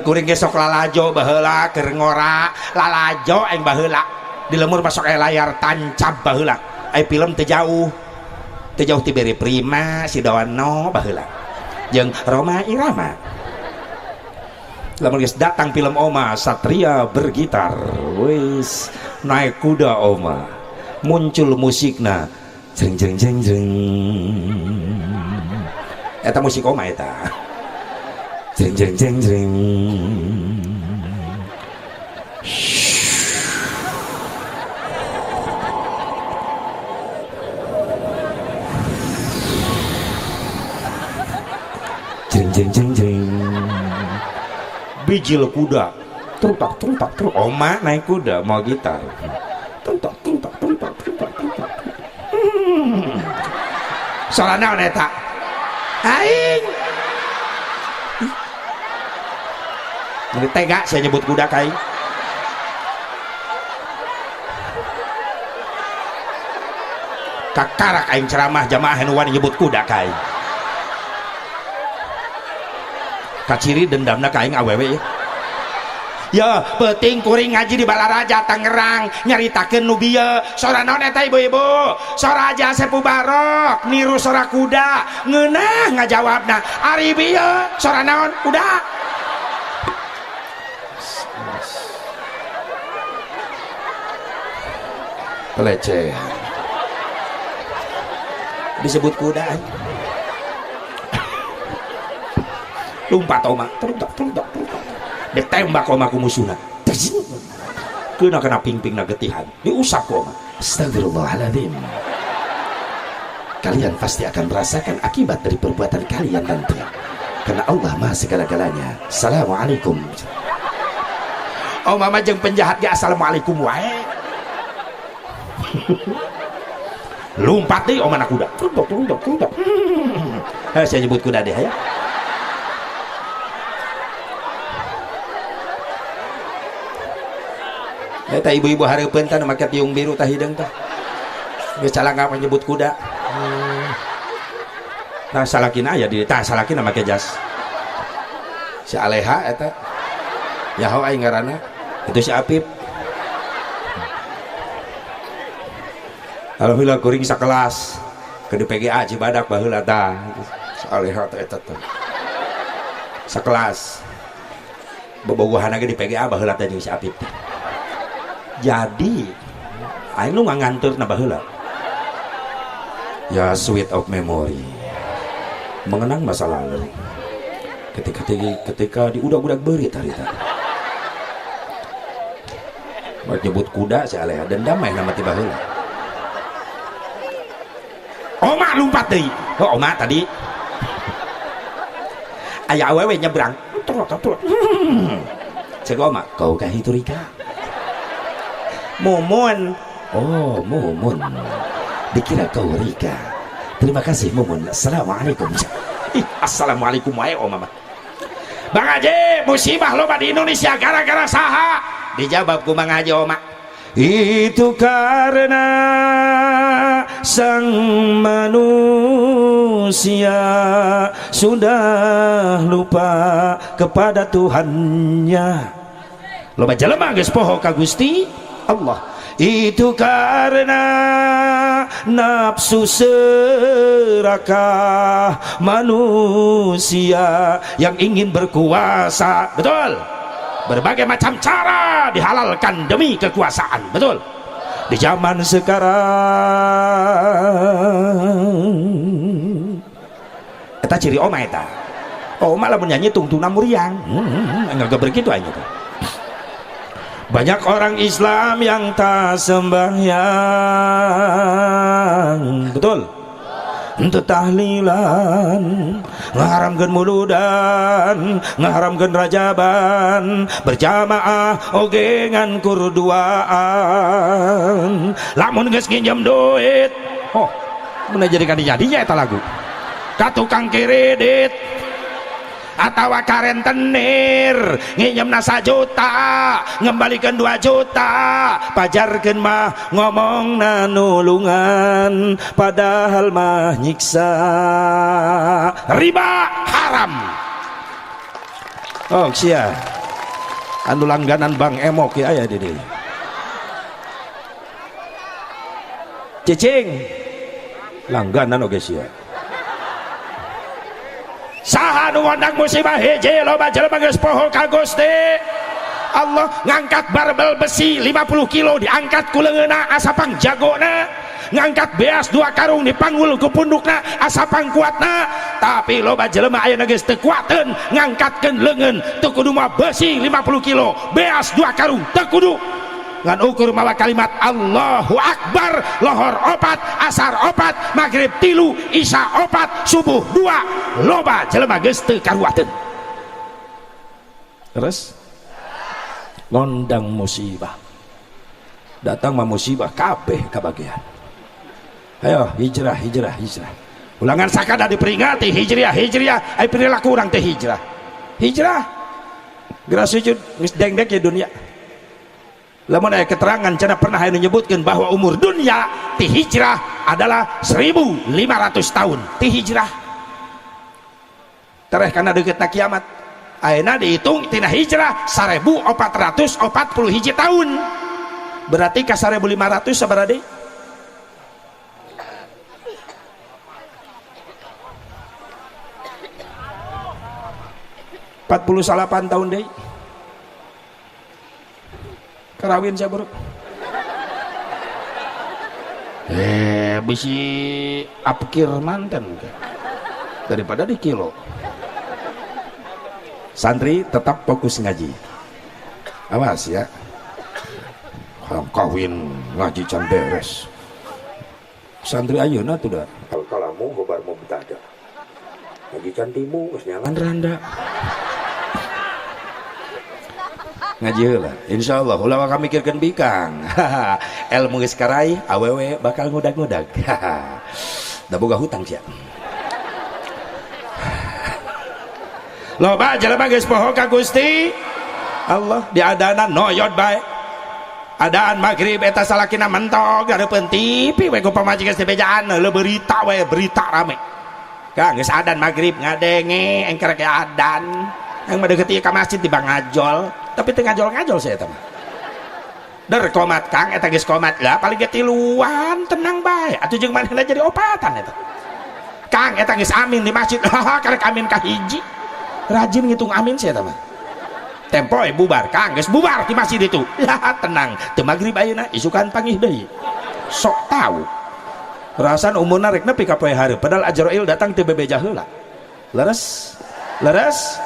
Kuring ge sok lalajo baheula keur ngora, lalajo aing baheula. Di lemur masuk aya layar tancap baheula. Aya film teu jauh. Teu jauh ti Beri Prima, si Dono baheula. Jeung Roma Irama. Lamun geus datang film Oma Satria bergitar, wis naik kuda Oma, muncul musikna, jeng jeng jeng jeng, eta musik Oma eta, jeng jeng jeng jeng, jeng jeng jeng jeng. Bijil kuda, terutak terutak terus. Oma naik kuda mau gitar, terutak terutak terutak terutak terutak. Soalnya naon eta? Aing. Ini tega saya nyebut kuda kai. Kakarak aing ceramah jamaah nu wani nyebut kuda kai. Kaciri dendamna ka aing awewe ya. Ya, peuting kuring ngaji di Balaraja Tangerang nyaritakeun nu bieu. Sora naon eta ibu-ibu? Sora Haji Asep Mubarok niru sora kuda, ngeunah ngajawabna. Ari bieu sora naon? Kuda. Pelecehan. Disebut kuda. Lompat oma, teruntak, teruntak, teruntak. Ditembak oma ku musuhna. Kena kena pingping na getihan. Diusap ku oma. Astagfirullahaladzim. Kalian pasti akan merasakan akibat dari perbuatan kalian nanti. Karena Allah Maha segala-galanya. Assalamualaikum. Oh mama jeung penjahat ge assalamualaikum wae. Lompat deui oma na kuda. Teruntak, teruntak, teruntak. Saya nyebut kuda deh ya. Eta ibu-ibu hareupeun tah nu make tiung biru tah hideung tah. Geus calangka menyebut kuda. Nah salakina aya di tah salakina make jas. Si Aleha eta. Yaho aing ngaranna. Itu si Apip. Alhamdulillah kuring sakelas ke di PGA Cibadak baheula tah. Si Aleha teh eta teh. Sakelas. Bobogohana ge di PGA baheula teh jeung si Apip teh. Jadi aing nu nganganteurna baheula. Ya sweet of memory. Mengenang masa lalu. Ketika di udag-udag beurit harita. Mau nyebut kuda si aleh dendam mah nama tiba heula. Oma lompat deui. Oh, oma tadi. Aya awewe nyebrang. Turut turut. Cek oma, kau kah itu Rika? Mumun. Oh, Mumun. Dikira kau Rika. Terima kasih Mumun. Assalamualaikum. Ih, assalamualaikum wae oma mah. Bang Haji, musibah loba di Indonesia gara-gara saha? Dijawab ku Bang Haji oma. Itu karena sang manusia sudah lupa kepada Tuhannya. Loba jelema geus poho ka Gusti Allah. Itu karena nafsu serakah manusia yang ingin berkuasa. Betul. Berbagai macam cara dihalalkan demi kekuasaan. Betul. Di zaman sekarang eta ciri oma eta. Oma lamun nyanyi tungtungna muriang. Enggak begitu aja tuh. Banyak orang Islam yang tak sembahyang. Betul. Untuk tahlilan, ngaharamkeun muludan, ngaharamkeun rajaban, berjamaah oge ngan kurduaan. Lamun geus nginjem duit, oh, mun jadi kadinya eta lagu. Ka tukang kredit atawa ka rentenir nginjemna 1 juta ngembalikan 2 juta pajarkeun mah ngomongna nulungan padahal mah nyiksa. Riba haram. Oh sia anu langganan Bang Emok ya aya di dieu. Cicing langganan oge sia. Saha nu ngondang musibah hiji loba jelema geus poho ka Gusti Allah. Ngangkat barbel besi 50 kilo diangkat ku leungeunna asa pangjagona, ngangkat beas 2 karung dipanggul ku pundukna asa pangkuatna, tapi loba jelema ayeuna geus teu kuateun ngangkatkeun leungeun teu kudu mah besi 50 kilo beas 2 karung teu kudu. Ngan ukur mawa kalimat Allahu Akbar, lohor 4, asar 4, maghrib 3, isya 4, subuh 2, loba jelema geus teu karuateun. Terus ngondang musibah, datang mah musibah kabeh kabagian. Ayo hijrah hijrah hijrah. Ulangan sakada diperingati hijriah hijriah, ai perilaku urang teh hijrah. Hijrah geura sujud geus dengdek ya dunia. Lamun aya keterangan cenah pernah aya menyebutkan bahwa umur dunia ti hijrah adalah 1500 tahun ti hijrah. Tereh kana deukeutna kiamat. Ayeuna dihitung tina hijrah 1441 tahun. Berarti ka 1500 sabaraha deui? 48 tahun deui. Karawin saya bro. Bisi apkir mantan daripada di kilo. Santri tetap fokus ngaji. Awas ya. Kalau kawin ngaji can beres. Santri ayeuna tuh dah. Al kalamu gobar mubtada. Ngaji can timu geus nyangan randa. Ngaji heula insyaallah ulah maka mikirkeun bikang. Ilmu geus karai awewe bakal ngudag-ngudag. Da boga hutang sia. Loba jelema geus poho ka Gusti Allah diadanan noyot bae. Adaan maghrib eta salakina mentok hareupeun TV we ku pamajikan geus dibejaan leuh berita we berita rame. Kang geus adan maghrib ngadenge engker ke adan. Yang mah deukeut ieu ka masjid di bang ngajol, tapi teu ngajol-ngajol saya eta mah. Der komat Kang eta geus komat lah paling ge tiluan tenang bae atuh jeung manehna jadi opatan eta. Kang eta geus amin di masjid, haha karek amin ka hiji. Rajin ngitung amin saya eta mah. Tempo bubar Kang geus bubar di masjid itu. Lah tenang, teu magrib ayeuna isukan pangih deui. Sok tahu. Rasan umurna rek nepi ka poe hareup padahal Azrail datang teu bebeja heula. Leres? Leres?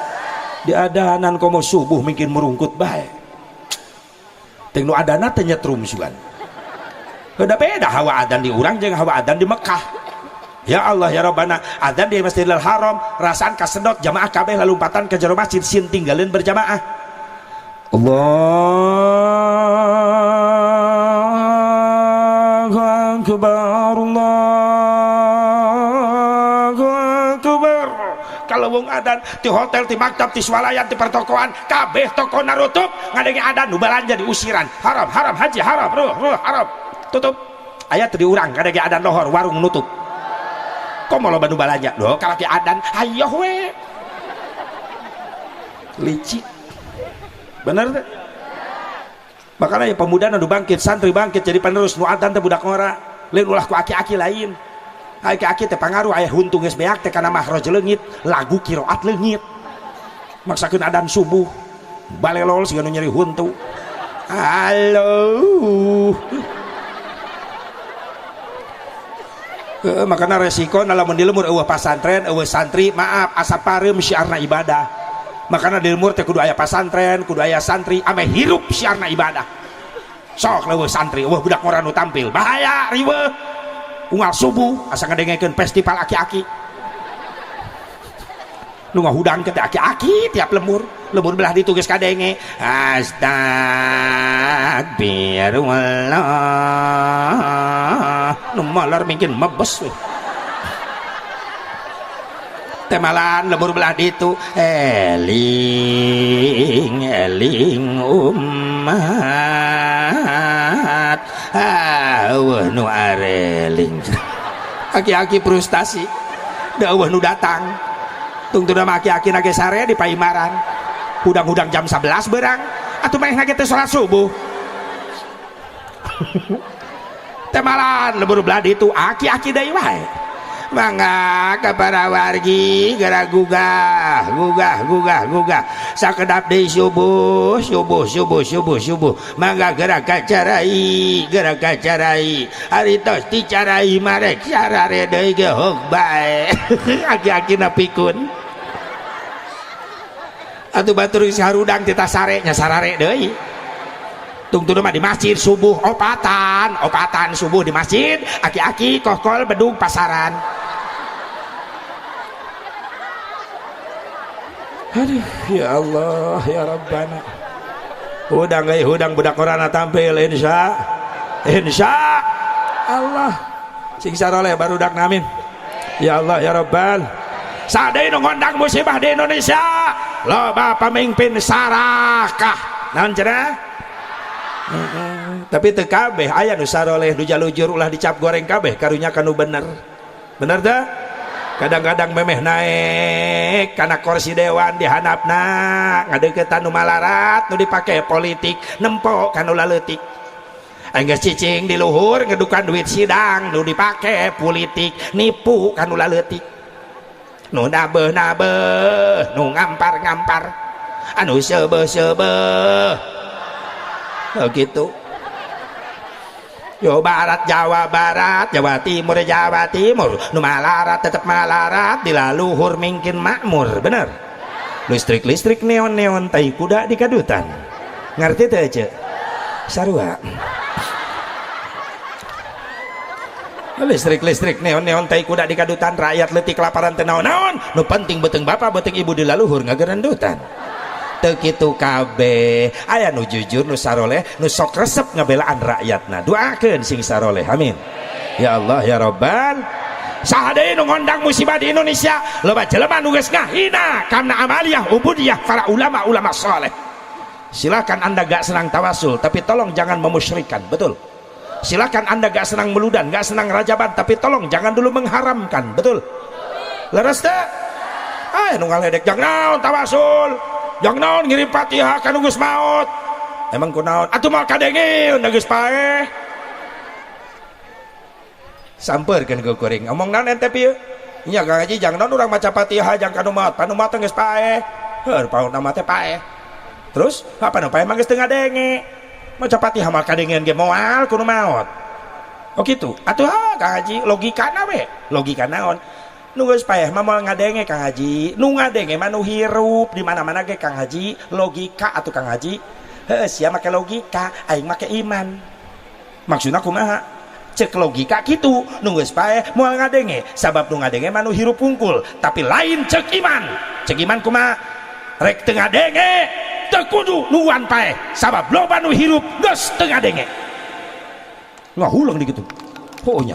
Di adanan komo subuh mungkin merungkut bae. Teu nu adana teh nyetrum sugan. Udah beda hawa adan di urang jeung hawa adan di Mekah. Ya Allah ya Rabbana, adan di Masjidil Haram rasaan kasedot jamaah kabeh lalumpatan ke jero masjid sin tinggalin berjamaah. Allahu akbar, Allahu akbar. Kalau wong adan di hotel, di maktab, di swalayan, di pertokoan, kabeh toko narutup ngadenge adan nu balanja diusiran. Haram, haram, haji haram, ruh, ruh, haram. Tutup. Aya teu diurang ngadenge adan lohor, warung nutup. Komo loba nu balanja? Loh, kalaki adan, hayoh we. Licik. Bener teh? Makanya ya pemuda nu bangkit, santri bangkit jadi penerus nu adan teh budak ngora. Lain ulah ku aki-aki lain. Aki-aki teh pangaruh aya huntung geus beak teh kana mahroj leungit, lagu qiraat leungit. Maksakeun adan subuh, balelol siga nu nyeri huntu. Halo. Makana resiko lamun di lemur eueuh pasantren, eueuh santri, maaf asa pareum syiarna ibadah. Makana di lemur teh kudu aya pasantren, kudu aya santri, ame hirup syiarna ibadah. Sok leuweuh santri, eueuh budak ngora nu tampil, bahaya riweuh. Unggal subuh asa ngadengekeun festival aki-aki. Nu ngahudang ke aki-aki tiap lemur, lemur belah ditu geus kadenge. Astagfirullah. Nu malar mungkin mebes we. Temalan lemur belah ditu eling eling umat. Ah, eueuh nu areling. Aki-aki frustasi. Da eueuh nu datang. Tungtuna mah aki-aki na ge sare di paimaran. Hudang-hudang jam 11 berang atuh manehna ge teh salat subuh. Temalan lemur belah ditu aki-aki deui wae. Mangga ka para wargi geura gugah gugah gugah gugah sakedap deui subuh subuh subuh subuh subuh mangga geura kacarai geura kacarai ari tos dicarai marek sarare deui ge hog bae. Aki-aki na pikun atuh batur geus harudang teh tasare nya sarare deui. Tungtuna mah di masjid subuh opatan opatan subuh di masjid aki-aki kokol bedug pasaran. Aduh ya Allah ya Rabbana. Hudang euy hudang budak korana tampil insya insya Allah sing saroleh barudak amin. Ya Allah ya Rabbal. Sadeu nu ngondang musibah di Indonesia loba pamimpin sarakah naon cenah. Tapi teu kabeh aya nu saroleh nu jalujur ulah dicap goreng kabeh karunya kanu bener. Bener teu? Kadang-kadang memeh naik kana kursi dewan dihandapna ngadeukeutan nu malarat nu dipake politik nempo kanu laleutik. Enggeus cicing di luhur ngedukan duit sidang nu dipake politik nipu kanu laleutik. Nu nabeuh-nabeuh nu ngampar-ngampar anu seubeuh-seubeuh. Oh gitu. Yo barat Jawa Barat, Jawa Timur Jawa Timur, nu malarat tetep malarat, dilaluhur mingkin makmur, bener. Listrik-listrik neon-neon tai kuda di kadutan. Ngerti teu ce? Sarua. Listrik-listrik neon-neon tai kuda di kadutan, rakyat leutik kelaparan teu naon-naon, nu penting beuteung bapa beuteung ibu dilaluhur ngagerendutan. Teu kitu kabeh aya nu jujur nu saroleh nu sok resep ngabelaan rakyatna. Doakeun sing saroleh amin. Ya Allah ya Rabbal. Saha deui nu ngondang musibah di Indonesia loba jelema nu geus ngahina kana amaliyah ubudiyah para ulama-ulama saleh. Silakan Anda gak senang tawasul tapi tolong jangan memusyrikan, betul. Silakan Anda gak senang meludan, gak senang rajaban tapi tolong jangan dulu mengharamkan, betul. Leres teu? Aya nu ngaledek jangan naon tawasul. Jangan naon ngirim Fatihah ka nu geus maot. Emang kunaon? Atuh moal kadenge geus paeh. Sampeurkeun ku kuring. Omong naon ente pieu? Nya Kang Haji jangan naon urang maca Fatihah jang ka nu maot. Panu maot geus paeh. Heuh, paon mah teh paeh. Terus apa nu paeh mah geus teu ngadenge. Maca Fatihah mah kadengean ge moal ku nu maot. Oh kitu. Atuh ha Kang Haji logikana we. Logika naon? Nu geus paeh mah moal ngadenge Kang Haji, nu ngadenge mah nu hirup di mana-mana ge Kang Haji, logika atuh Kang Haji. Heuh sia make logika, aing make iman. Maksudna kumaha? Cek logika kitu, nu geus paeh moal ngadenge, sabab nu ngadenge mah nu hirup hungkul, tapi lain cek iman. Cek iman kumaha? Rek teu ngadenge, teu kudu nungguan paeh, sabab loba nu hirup geus teu ngadenge. Ngahuleng di kitu. Oh nya.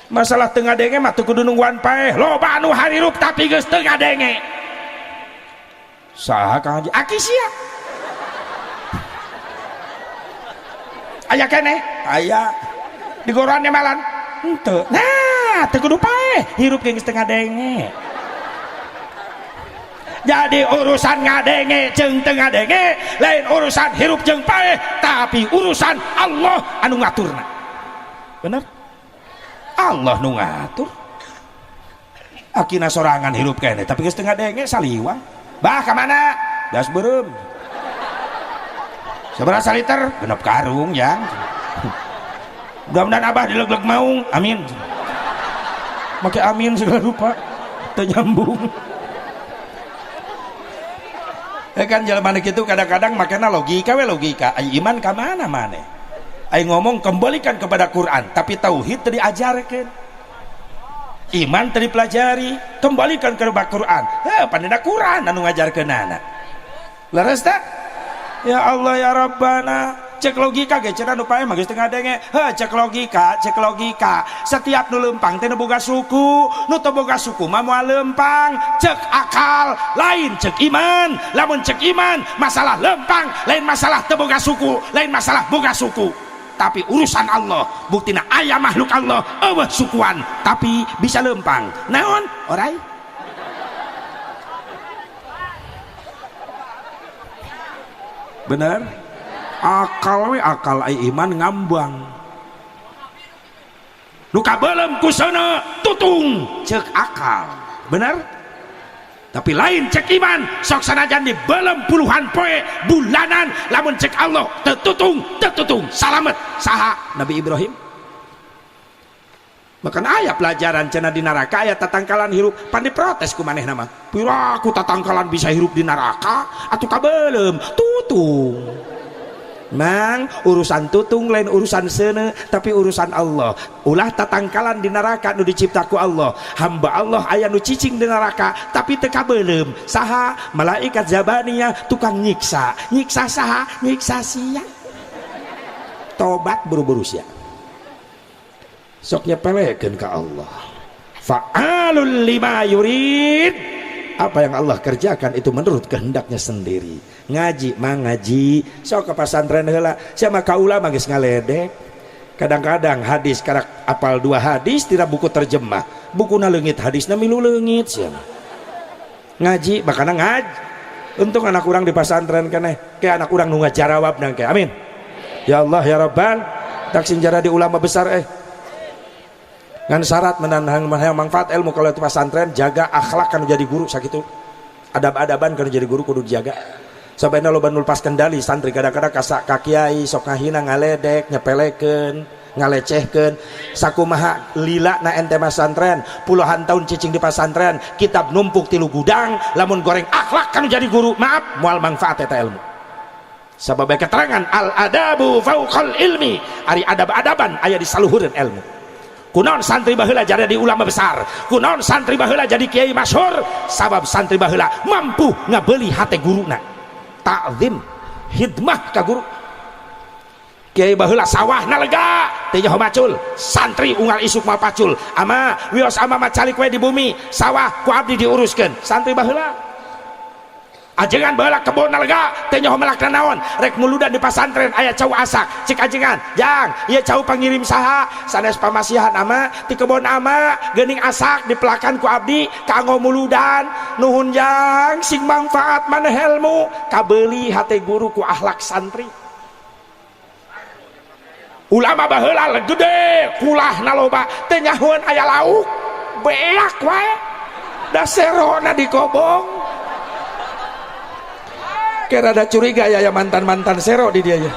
Masalah teu ngadenge mah teu kudu nungguan paeh, loba nu harirup tapi geus teu ngadenge. Saha Kang Haji? Aki sia. Aya keneh? Aya. Digoroan malan? Henteu. Nah, teu kudu paeh, hirup geus teu ngadenge. Jadi urusan ngadenge jeung teu ngadenge lain urusan hirup jeung paeh, tapi urusan Allah anu ngaturna. Bener? Allah nu ngatur. Akina sorangan hirup keneh tapi geus teu ngadenge saliwang. Bah ka mana? Das beureum. Sabaraha liter? Genep karung ya. Mudah-mudahan abah dileg-leg maung. Amin. Make amin segala rupa. Teu nyambung. Ya kan jelema kitu kadang-kadang makana logika we logika. Ai iman ka mana maneh? Ai ngomong kembalikan kepada Quran, tapi tauhid teu diajarkeun. Iman teu dipelajari, kembalikan kepada Quran. Heh, pandina Quran anu ngajarkeunana. Leres teh? Ya Allah ya Rabbana, cek logika ge cenah nu paeh mah geus teu ngadenge. Heh, cek logika, cek logika. Setiap nu leumpang teh nu boga suku, nu teu boga suku mah moal leumpang. Cek akal, lain cek iman. Lamun cek iman, masalah leumpang lain masalah teu boga suku, lain masalah boga suku. Tapi urusan Allah, buktina aya makhluk Allah eueuh sukuan tapi bisa leumpang. Naon? Orai. Bener? Akal we akal ai iman ngambang. Nu kabeuleum ku seuneu tutung cek akal. Bener? Tapi lain cek iman, sok sanajan dibeuleum puluhan poe bulanan lamun cek Allah teu tutung, teu tutung, salamet. Saha? Nabi Ibrahim. Bahkan aya pelajaran cenah di neraka aya tatangkalan hirup, pan diprotes ku manehna mah. Piraku tatangkalan bisa hirup di neraka atuh kabeuleum tutung. Mang urusan tutung lain urusan seuneu tapi urusan Allah. Ulah tatangkalan di neraka nu dicipta ku Allah. Hamba Allah aya nu cicing di neraka tapi teu kabeuleum. Saha? Malaikat Zabaniyah tukang nyiksa. Nyiksa saha? Nyiksa sia. Tobat buru-buru sia. Sok nyepelekeun ka Allah. Fa'alul lima yurid. Apa yang Allah kerjakan itu menurut kehendaknya sendiri. Ngaji mah ngaji, sok ke pasantren heula, sia mah ka ulama geus ngaledek. Kadang-kadang hadis karak apal 2 hadis tidak buku terjemah, bukuna leungit hadisna milu leungit sia. Ngaji bakana ngaji. Untung anak urang di pasantren keneh, ke anak urang nu ngajarawab nang ke. Amin. Ya Allah ya Rabbal, tak sing jadi ulama besar Ngan syarat menanhang manfaat ilmu kalau itu pesantren jaga akhlak kan jadi guru sakitu. Adab-adaban kan jadi guru kudu dijaga. Sampai loba nu lepas kendali santri kadang-kadang kasak ka kiai sok ngahina ngaledek nyepelekeun ngalecehkeun sakumaha lila na ente pesantren puluhan tahun cicing di pesantren kitab numpuk 3 gudang lamun goreng akhlak kan jadi guru maaf moal manfaat eta ilmu. Sabab keterangan al adabu fauqal ilmi ari adab-adaban aya di saluhureun ilmu. Kunaon santri baheula jadi ulama besar, kunaon santri baheula jadi kiai masyhur, sabab santri baheula mampu ngabeuli hate guruna. Ta'zim, hidmah ka guru. Kiai baheula sawahna lega, teu nyaho macul, santri unggal isuk mah pacul. Ama wios ama mah calik we di bumi, sawah ku abdi diuruskeun. Santri baheula ajengan baheula kebon lega, teu nyaho melak naon, rek muludan di pasantren aya cau asak, cik ajengan, jang, ieu cau pangirim saha, sanes pamasihan ama ti kebon ama, geuning asak dipelakan ku abdi kanggo muludan, nuhun jang, sing mangfaat maneh ilmu, kabeuli hate guru ku akhlak santri. Ulama baheula gede, kulahna loba, teu nyahoeun aya lauk, beak wae, da serona dikobong. Kira ada curiga ya, ya mantan-mantan sero di dia ya.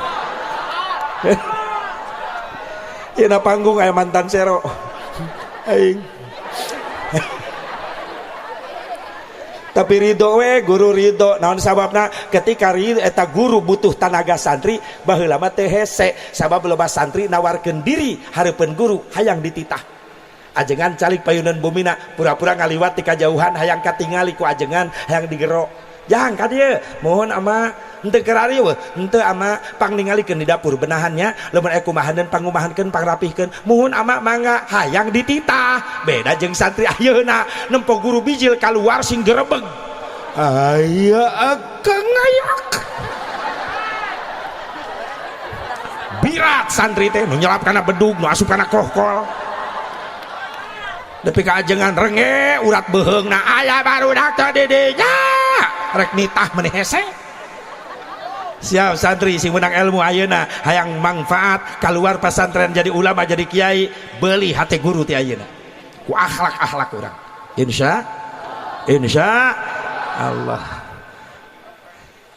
Ya na panggung aya mantan sero. Aing. Tapi ridho we guru ridho naon sababna ketika ridho eta guru butuh tanaga santri baheula mah teu hese sabab loba santri nawarkeun diri hareupeun guru hayang dititah. Ajengan calik payunan bumina pura-pura ngaliwat ti kajauhan hayang katingali ku ajengan hayang digero. Jang ka dieu mohon ama henteu keur ari weuh henteu ama pangningalikeun di dapur benahannya lamun aya kumahaneun pangumahankeun pangrapihkeun muhun ama mangga hayang dititah. Beda jeung santri ayeuna nempo guru bijil kaluar sing gerebeg aya akang ayak birat santri teh nu nyelap kana bedug nu asup kana kohkol nepi ka ajengan renge urat beuheungna aya barudak teh di dinya rek nitah meneh hese. Siap santri sing menang ilmu ayeuna hayang manfaat keluar pesantren jadi ulama jadi kiai beli hati guru ti ayeuna ku akhlak-akhlak urang insya insya Allah.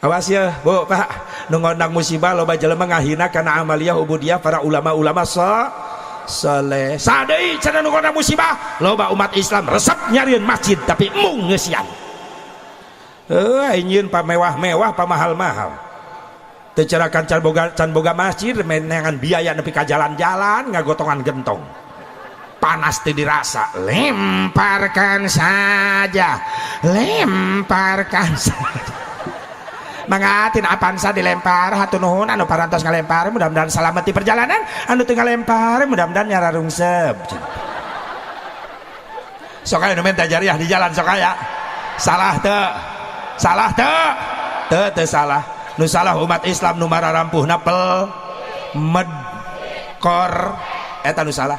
Awas ya Bu Pak nu ngondang musibah loba jelema ngahina kana amaliyah ubudiyah para ulama-ulama saleh sadeui cenah nu ngondang musibah loba umat Islam resep nyarieun masjid tapi mung ngeusian. Nyieun pamewah-mewah pamahal-mahal teu cerakan can boga masjid menengan biaya nepi ka jalan-jalan ngagotongan gentong panas teu dirasa lemparkan saja lemparkan saja mangatin Avanza dilempar hatur nuhun anu parantos ngalempar mudah-mudahan selamat di perjalanan anu teu ngalempar mudah-mudahan nyararungsep sok aya nu menta jariah di jalan sok aya salah teu salah teu teu teu salah nu salah umat Islam nu mararampuhna pel med kor eta nu salah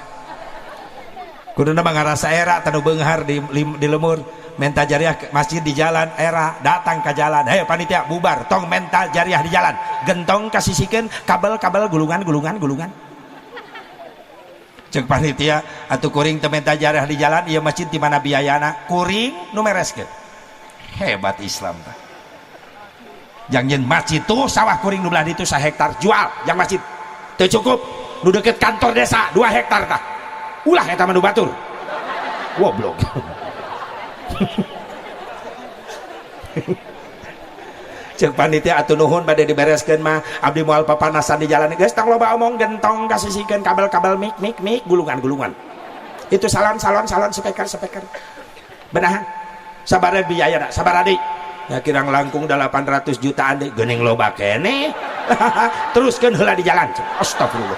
kuduna mah ngarasa era tanu beunghar di lemur menta jariah masjid di jalan era datang ke jalan hey panitia bubar tong menta jariah di jalan gentong kasisikeun kabel-kabel gulungan gulungan gulungan cek panitia atuh kuring teu menta jariah di jalan ieu masjid di mana biayana kuring nu mereskeun. Hebat Islam tah. Jang nyeun masjid tuh sawah kuring nu belah ditu sahektar jual jang masjid teu cukup nu deket kantor desa 2 hektar tah ulah eta mah nu batur goblok. Cek panitia atuh nuhun bade dibereskeun mah abdi moal papanasan di jalan geus tong loba omong gentong kasisikeun kabel-kabel mik mik mik gulungan-gulungan itu salon salon salon speaker speaker benahan sabar biaya sabar adik ya kirang langkung 800 jutaan deh geuning loba keneh teruskeun heula di jalan astagfirullah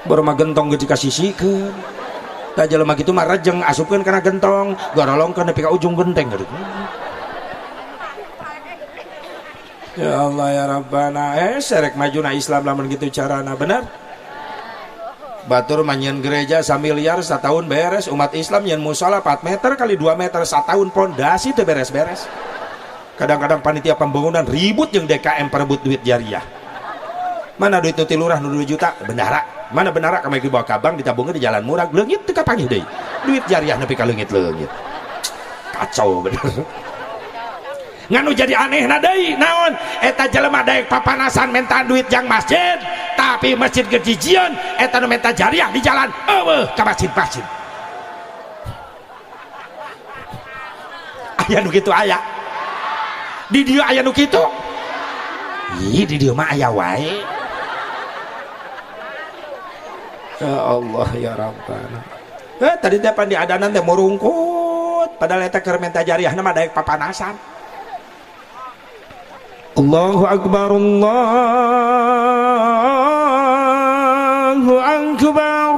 baru mah gentong geus dikasisikeun tah jelema kitu mah rejeng asupkeun kana gentong gorolongkeun nepi ka ujung genteng gitu. Ya Allah ya Rabbana serek majuna Islam lamun kitu carana bener. Batur manyeun gereja samiliar satahun beres umat Islam nyeun musala 4 meter kali 2 meter satahun pondasi teu beres-beres. Kadang-kadang panitia pembangunan ribut jeung DKM perebut duit jariah. Mana duit nu ti lurah nu 2 juta bendahara. Mana bendahara kamari dibawa ka bank ditabungkeun di jalan murag leungit teu kapanggih deui. Duit jariah nepi ka leungit-leungit. Kacau bener. Nganu jadi aneh deui naon eta jelema daek papanasan menta duit jang masjid tapi masjid gejijieun eta nu menta jariah di jalan eueuh ka masjid-masjid aya nu kitu aya di dieu aya nu kitu ih di dieu mah aya wae ya Allah ya Rabbana tadi teh pan diadanan teh murungkut padahal eta keur menta jariahna mah daek papanasan. Allahu Akbar Allahu Akbar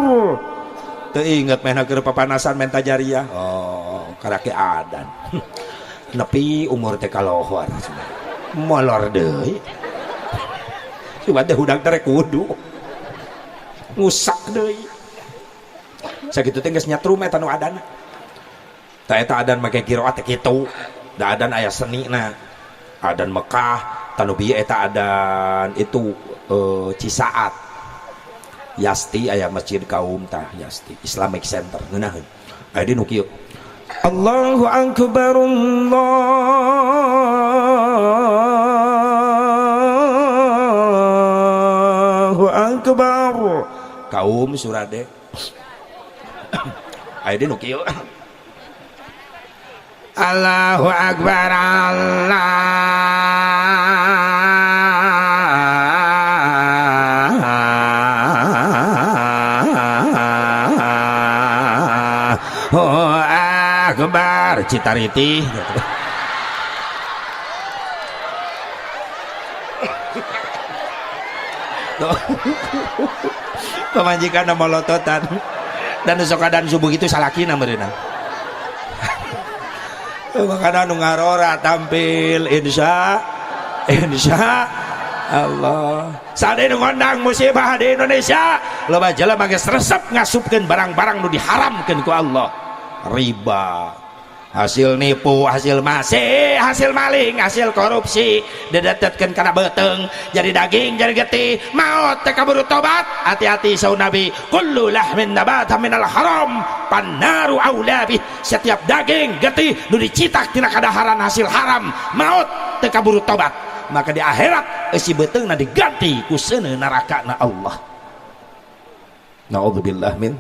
teu inget mehna keur papanasan menta jariah oh karake adan nepi umur teh kalohor molor deui coba teh hudang teh kudu ngusak deui sakitu teh geus nyatrum eta nu adana tah eta adan make qiraat teh kitu da adan aya senina adan Mekah tanu bieu eta adan itu Cisaat Yasti aya masjid kaum tah Yasti Islamic Center ngeunaheun aya di nu kieu Allahu Akbar Allahu Akbar kaum surade aya di nu kieu Allahu Akbar, Allahu Akbar. Citariti pamajikan molototan dan sok adan subuh itu salakina meureunna. Makana nu ngarora tampil insya insya Allah. Saade nu ngondang musibah di Indonesia, loba jelema geus resep ngasupkeun barang-barang nu diharamkeun ku Allah. Riba, hasil nipu, hasil masih, hasil maling, hasil korupsi, didetetkeun kana beuteung, jadi daging, jadi getih, maot teh kaburu tobat. Hati-hati saur Nabi, kullu lahmin nabata minal haram pannaru aula bih. Setiap daging getih nu dicitak tina kadaharan hasil haram, maot teh kaburu tobat, maka di akhirat eusi beuteungna diganti ku seuneu narakana Allah. Naudzubillah min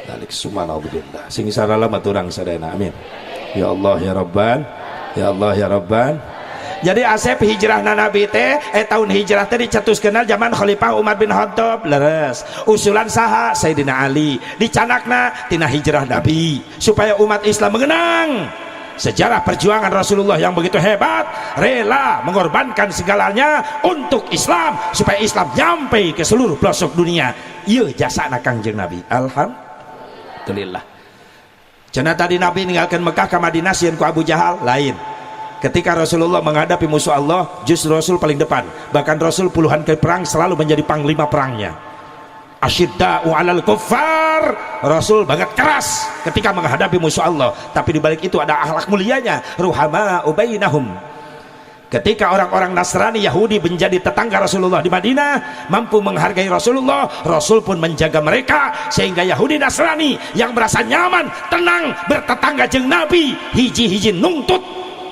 dzalik, summa naudzubillah. Sing saralama urang sadayana, amin. Ya Allah ya Rabban, ya Allah ya Rabban. Jadi Asep hijrahna Nabi teh tahun hijrah teh dicetuskeun zaman Khalifah Umar bin Khattab, leres. Usulan saha? Sayyidina Ali. Dicanakna tina hijrah Nabi supaya umat Islam mengenang sejarah perjuangan Rasulullah yang begitu hebat, rela mengorbankan segalanya untuk Islam supaya Islam nyampe ke seluruh pelosok dunia. Ieu jasana Kangjeng Nabi. Alhamdulillah. Cenah tadi Nabi ninggalkan Mekah ke Madinah sieun ku Abu Jahal, lain. Ketika Rasulullah menghadapi musuh Allah, justru Rasul paling depan. Bahkan Rasul puluhan kali perang selalu menjadi panglima perangnya. Asyidda'u 'alal kuffar. Rasul banget keras ketika menghadapi musuh Allah, tapi di balik itu ada akhlak mulianya, ruhama ubainahum. Ketika orang-orang Nasrani Yahudi menjadi tetangga Rasulullah di Madinah, mampu menghargai Rasulullah, Rasul pun menjaga mereka sehingga Yahudi Nasrani yang merasa nyaman, tenang bertetangga jeung Nabi, hiji-hiji nungtut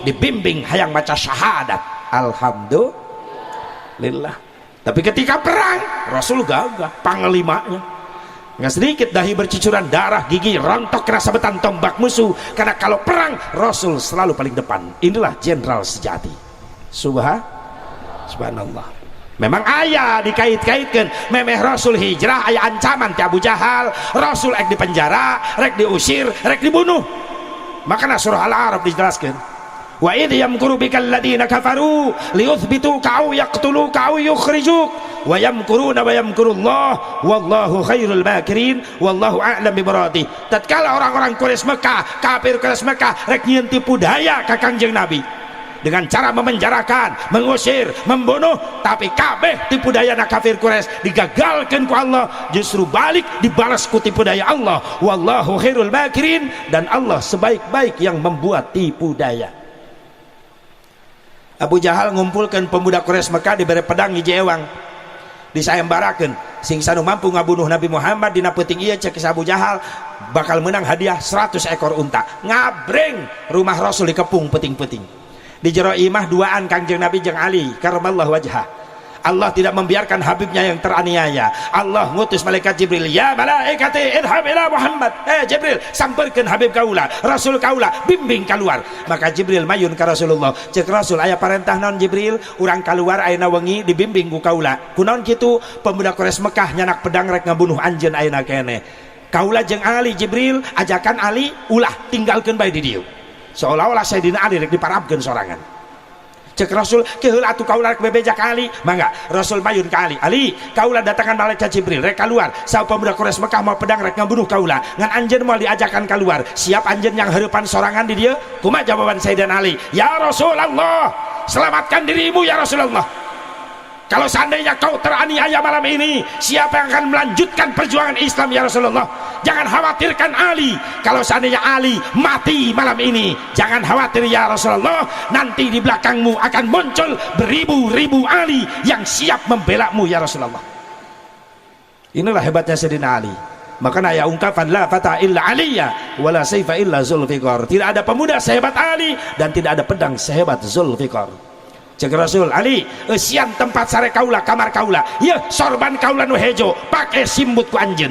dibimbing hayang maca syahadat. Alhamdulillah. Tapi ketika perang, Rasul gagah panglimanya. Nggak sedikit dahi bercucuran darah, gigi rontok kena sabetan tombak musuh. Karena kalau perang, Rasul selalu paling depan. Inilah jenderal sejati. Subhanallah. Memang ayah dikait-kaitkan memeh Rasul hijrah ayah ancaman ti Abu Jahal, Rasul rek dipenjara, rek diusir, rek dibunuh. Makanya surah Al-A'raf dijelaskan, wa idh yamkuru bikal ladina kafaru liyuthbituka aw yaqtuluka aw yukhrijuk wa yamkuruna wa yamkurullah wallahu khairul makirin wallahu a'lam bimuradih. Tatkala orang-orang Quraisy Mekah, kafir Quraisy Mekah rek nyieun tipu daya ka Kangjeng Nabi dengan cara memenjarakan, mengusir, membunuh, tapi kabeh tipu daya na kafir Quraisy digagalkan ku Allah, justru balik dibalas ku tipu daya Allah. Wallahu khairul makirin, dan Allah sebaik-baik yang membuat tipu daya. Abu Jahal ngumpulkan pemuda Quraisy Mekah, diberi pedang hiji ewang, disayembarakeun, sing sanu mampu ngabunuh Nabi Muhammad dina peuting ieu, cek Abu Jahal, bakal menang hadiah 100 ekor unta. Ngabreng rumah Rasul dikepung peuting-peuting. Di jero imah duaan Kangjeng Nabi jeung Ali karamallahu wajhah. Allah tidak membiarkan habibnya yang teraniaya. Allah ngutus malaikat Jibril, ya malaikati idhab ila Muhammad. Jibril, samperkeun habib kaula, Rasul kaula, bimbing keluar. Maka Jibril mayun ka Rasulullah. Cek Rasul, aya parentah naon Jibril? Urang keluar ayeuna wengi dibimbing ku kaula. Kunaon kitu? Pemuda Quraisy Mekah nyanak pedang rek ngabunuh anjeun ayeuna keneh. Kaula jeung Ali Jibril, ajakan Ali ulah tinggalkeun bae di dieu. Seolah-olah Sayyidina Ali rek diparabkeun sorangan. Cek Rasul, keheula atuh kaula rek bebeja ka Ali. Mangga Rasul mayun ka Ali. Ali, kaula datangan malaikat Jibril rek keluar. Saur pemuda Quraisy Mekah mau pedang rek ngabunuh kaula. Ngan anjeun moal diajakan keluar. Siap anjeun yang heurepan sorangan di dieu? Kumaha jawaban Sayyidina Ali? Ya Rasulullah, selamatkan dirimu ya Rasulullah. Kalau seandainya kau teraniaya malam ini, siapa yang akan melanjutkan perjuangan Islam ya Rasulullah? Jangan khawatirkan Ali. Kalau seandainya Ali mati malam ini, jangan khawatir ya Rasulullah, nanti di belakangmu akan muncul beribu-ribu Ali yang siap membelamu ya Rasulullah. Inilah hebatnya Sayyidina Ali. Maka ya ungkapan la fata illa aliyah wala saifa illa Zulfiqar. Tidak ada pemuda sehebat Ali dan tidak ada pedang sehebat Zulfiqar. Cek Rasul, Ali, eusian tempat sare kaula, kamar kaula. Ye sorban kaula nu hejo, pake simbut ku anjeun.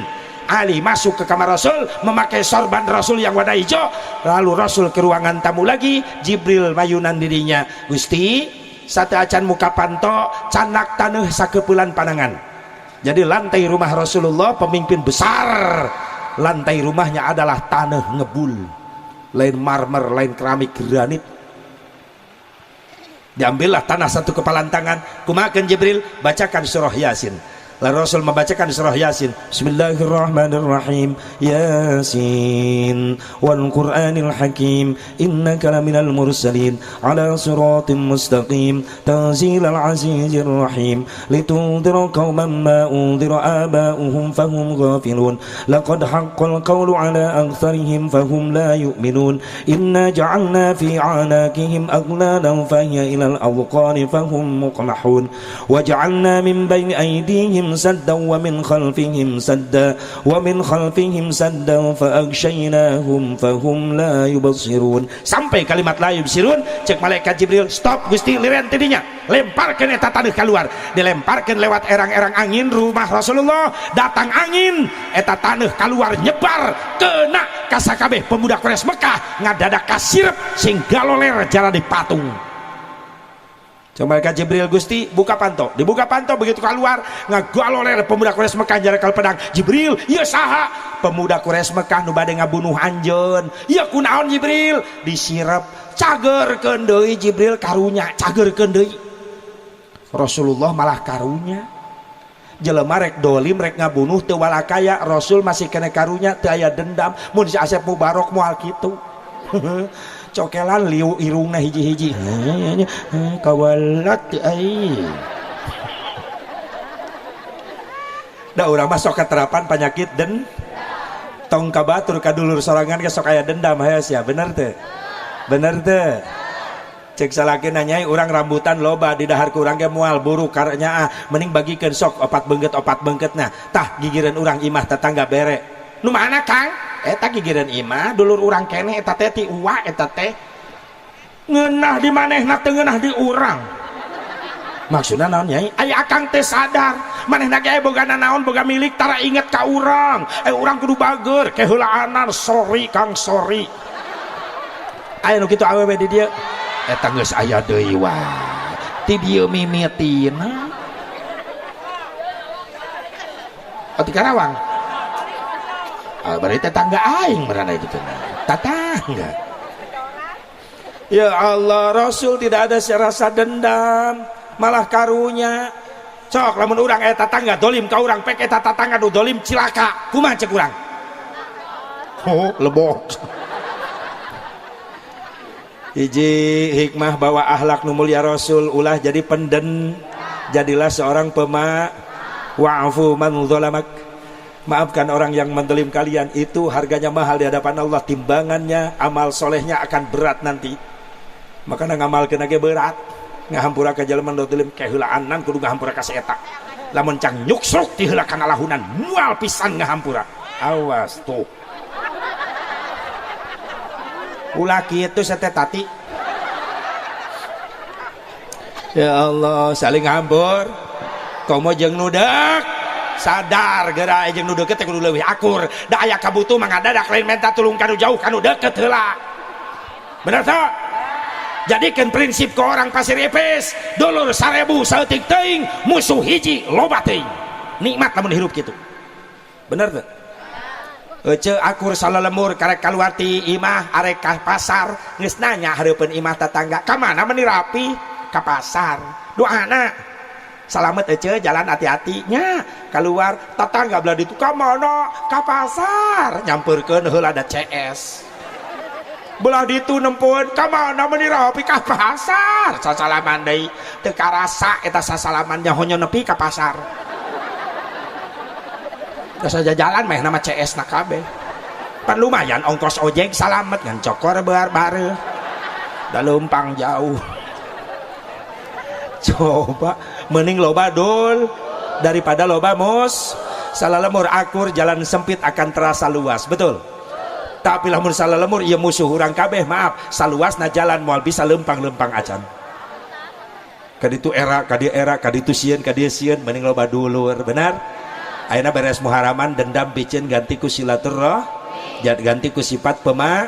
Ali masuk ke kamar Rasul memakai sorban Rasul yang warna hijau. Lalu Rasul ke ruangan tamu lagi, Jibril mayunan dirinya. Gusti, sateuacan muka panto canak taneuh sakeupelan panangan. Jadi lantai rumah Rasulullah, pemimpin besar, lantai rumahnya adalah tanah ngebul, lain marmer, lain keramik, granit. Diambillah tanah satu kepalan tangan. Kumahakeun Jibril? Bacakan surah Yasin. Lalu Rasul membacakan surah Yasin. Bismillahirrahmanirrahim. Yasin wal Qur'anil Hakim, innaka laminal mursalin ala siratim mustaqim, tanzilal azizir rahim, litundhira qauman ma undhira aba'uhum fahum ghafilun, laqad haqqal qawlu ala aktsarihim fahum la yu'minun, inna ja'alna fi a'naqihim aghlalan fahiya ilal adqani fahum muqmahun, wa ja'alna min baini aydihim saddan wa min khalfihim sadda wa min khalfihim saddan fa aghshaynahum fahum la yubsirun. Sampai kalimat la yubsirun, cek malaikat Jibril, stop Gusti, liren tidinya, lemparkeun eta taneuh keluar. Dilemparkeun lewat erang-erang angin rumah Rasulullah, datang angin, eta taneuh keluar nyebar kena kasakabeh pemuda Quraisy Mekah, ngadadak kasirep sing galoler jara di patung. Malaikat Jibril, Gusti buka panto. Dibuka panto, begitu keluar ngagaloler pemuda Quraisy Mekah jarakal pedang. Jibril, ieu saha? Pemuda Quraisy Mekah nu bade ngabunuh anjeun. Ieu kunaon Jibril? Disirep, cagerkeun deui Jibril karunya, cagerkeun deui. Rasulullah malah karunya. Jelema rek dolim rek ngabunuh teu walakaya, Rasul masih kena karunya, teu aya dendam. Mun si Asep Mubarok moal kitu. Cokelan liu irungna hiji-hiji, kawalat ai. Da urang mah sok katerapan penyakit den tong ka batur ka dulur sorangan ge sok aya dendam hayo sia, bener teu? Bener teu? Cek salaki nanyai urang rambutan loba di dahar ku urang ge moal buruk karenya ah, mending bagikeun sok opat beungkeut nah. Tah gigireun urang imah tetangga bere. Nu mana Kang? Eta gigireun imah dulur urang keneh eta teh ti uwa eta teh ngeunah di manehna teu ngeunah di urang. Maksudna naon nyai? Aya akang teh sadar manehna ge boga naon boga milik tara inget ka urang. Urang kudu bager keheulaanan, sorry Kang, sorry. Aya nu kitu awewe di dieu eta geus aya deui wae ti dieu mimitina. Oh, di Karawang. Berarti tetangga aing merana gitu, tetangga. Ya Allah, Rasul tidak ada rasa dendam, malah karunya. Cok lamun urang eta tetangga dolim ka urang, pek eta tetangga nu dolim cilaka, kumaha cek urang? Oh, lebok. Hiji hikmah bahwa akhlak nu mulia Rasul, ulah jadi penden, jadilah seorang pema. Wa'fu man zalamak. Maafkan orang yang mendolim kalian, itu harganya mahal di hadapan Allah, timbangannya amal solehnya akan berat nanti. Makanya ngamalkeun ge berat, ngahampura ka jelema nu dolim keheulaanan kudu ngahampura ka si eta. Lamun cang nyuksruk ti heula kana lahunan moal pisan ngahampura. Awas tuh. Ulah kitu sete tati. Ya Allah, saling ngampur. Komo jeung nu deuk sadar geura jeung nu deukeut teh kudu leuwih akur. Da aya kabutuh mah ngadadak lain minta tulung ka nu jauh, ka nu deukeut heula. Bener teu? Jadikeun prinsip ke orang Pasir Ipis, dulur 1000 saeutik teuing, musuh hiji loba teuing. Nikmat lamun hirup kitu. Bener teu? Ece akur salalemur karek kaluar ti imah arek ka pasar, geus nanya hareupeun imah tetangga, ka mana meni rapi? Ka pasar. Doana salamet ece, jalan hati-hati nya. Keluar tetangga belah ditu ka mana? Ka pasar. Nyamperkeun heula da CS. Belah ditu nempoeun ka mana meni rapi? Ka pasar. Sasalaman deui teu karasa eta sasalaman nya honyo nepi ka pasar. Geus aja jalan mah nama CS na kabeh. Pan lumayan ongkos ojek salamet ngan cokor bear bareuh. Da leumpang jauh. Coba mending loba dul daripada loba mus. Salalemur akur jalan sempit akan terasa luas, betul. Tapi lamun salalemur ieu musuh urang kabeh, maaf, saluasna jalan moal bisa lempang-lempang acan. Kaditu era, kadieu era, kaditu sieun, kadieu sieun, mending loba dulur, benar? Ayeuna beres muharaman dendam piceun ganti ku silaturahmi, ganti ku sifat pema.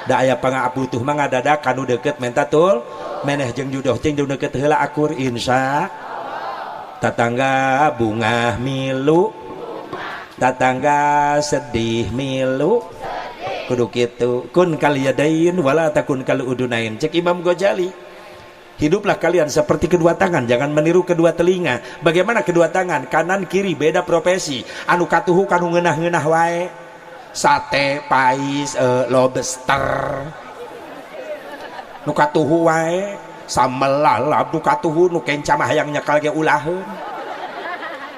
Da aya pangabutuh mah ngadadak kanu deukeut menta tul meneh jeung judoh jeung deukeut heula akur insya. Tatangga bungah milu, tatangga sedih milu, kudu kitu. Kun kal yadain wala takun kal udunain. Cek Imam Ghazali, hiduplah kalian seperti kedua tangan, jangan meniru kedua telinga. Bagaimana kedua tangan? Kanan kiri beda profesi. Anu katuhu kanu ngeunah-ngeunah wae. Sate, pais, lobster. Nu katuhu wae, sambel lalap nu katuhu, nu kenca mah hayang nyekal ge ulaheun.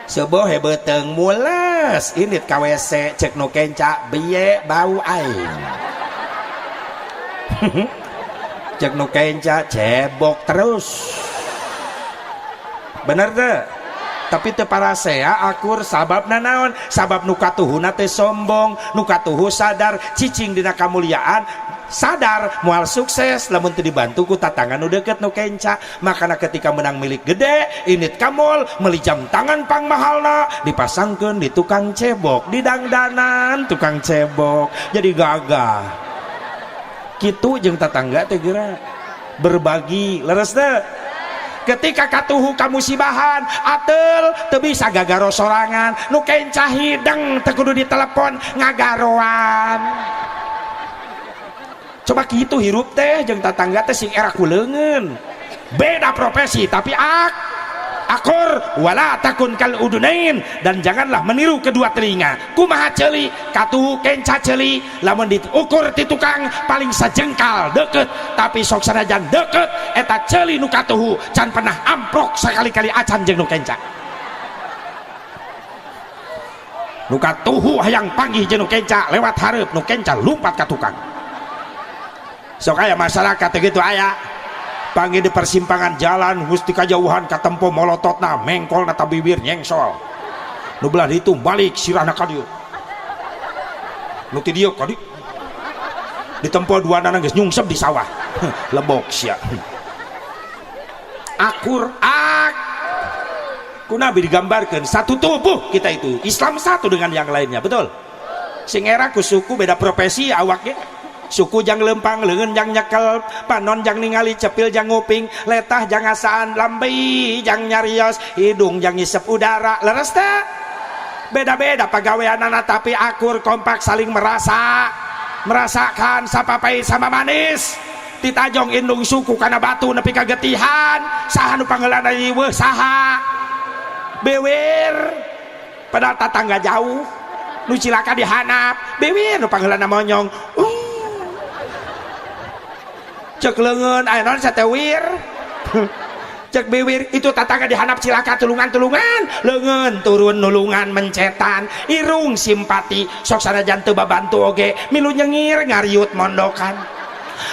Seueuh beuteung mules, indit ka WC cek nu kenca biye bau aing. Cek nu kenca cebok terus. Bener teu? Tapi teu parasea akur sababna naon? Sabab nu katuhuna teh sombong, nu katuhu sadar cicing dina kamuliaan, sadar moal sukses lamun teu dibantu ku tatangga nu deukeut nu kenca. Makana ketika menang milik gede, indit ka mall meuli jam tangan pangmahalna, dipasangkeun di tukang cebok, di dangdanan tukang cebok, jadi gagah. Kitu jeung tatangga teh geura berbagi, leres teu? Ketika katuhu kamusibahan atel teu bisa gagaro sorangan, nu kenca hideng teu kudu ditelepon ngagaroan. Coba kitu hirup teh jeung tatangga teh sing era ku leungeun. Beda profesi tapi akur wala takun kal udunain, dan janganlah meniru kedua telinga. Kumaha ceuli katuhu kenca ceuli, lamun diukur ti tukang paling sajengkal deket, tapi sok sanajan deket eta ceuli nu katuhu can pernah amprok sakali-kali acan jeung nu kenca. Nu katuhu hayang panggih jeung nu kenca lewat hareup, nu kenca lumpat ka tukang. Sok aya masyarakat teh kitu aya panggih di persimpangan jalan gusti kajauhan katempo molototna mengkolna ta bibir nyengsol, nu belah ditu balik sirahna ka dieu, nu ti dieu ka dieu, ditempo duanana geus nyungsep di sawah. Lebok sia. Akur ak ku Nabi digambarkeun satu tubuh kita itu, Islam satu dengan yang lainnya, betul? Sing era ku suku beda profesi awaknya. Suku jang lempang, leungeun jang nyekel, panon jang ningali, cepil jang nguping, letah jang ngasaan, lambe jang nyarios, hidung jang ngisep udara. Leres teh? Beda-beda pagaweanana tapi akur, kompak, saling merasa, merasakan sapapait sama manis. Titajong indung suku kana batu nepi ka getihan, saha nu panggeulana riweuh saha? Bewir. Padahal tatangga jauh, nu cilaka dihanap, bewir nu panggeulana monyong. Cek leungeun aya naon satewir. Cek biwir itu tatangga dihanap cilaka tulungan-tulungan, leungeun turun nulungan mencetan, irung simpati sok sanajan teu babantu oge milu nyengir ngariut mondokan.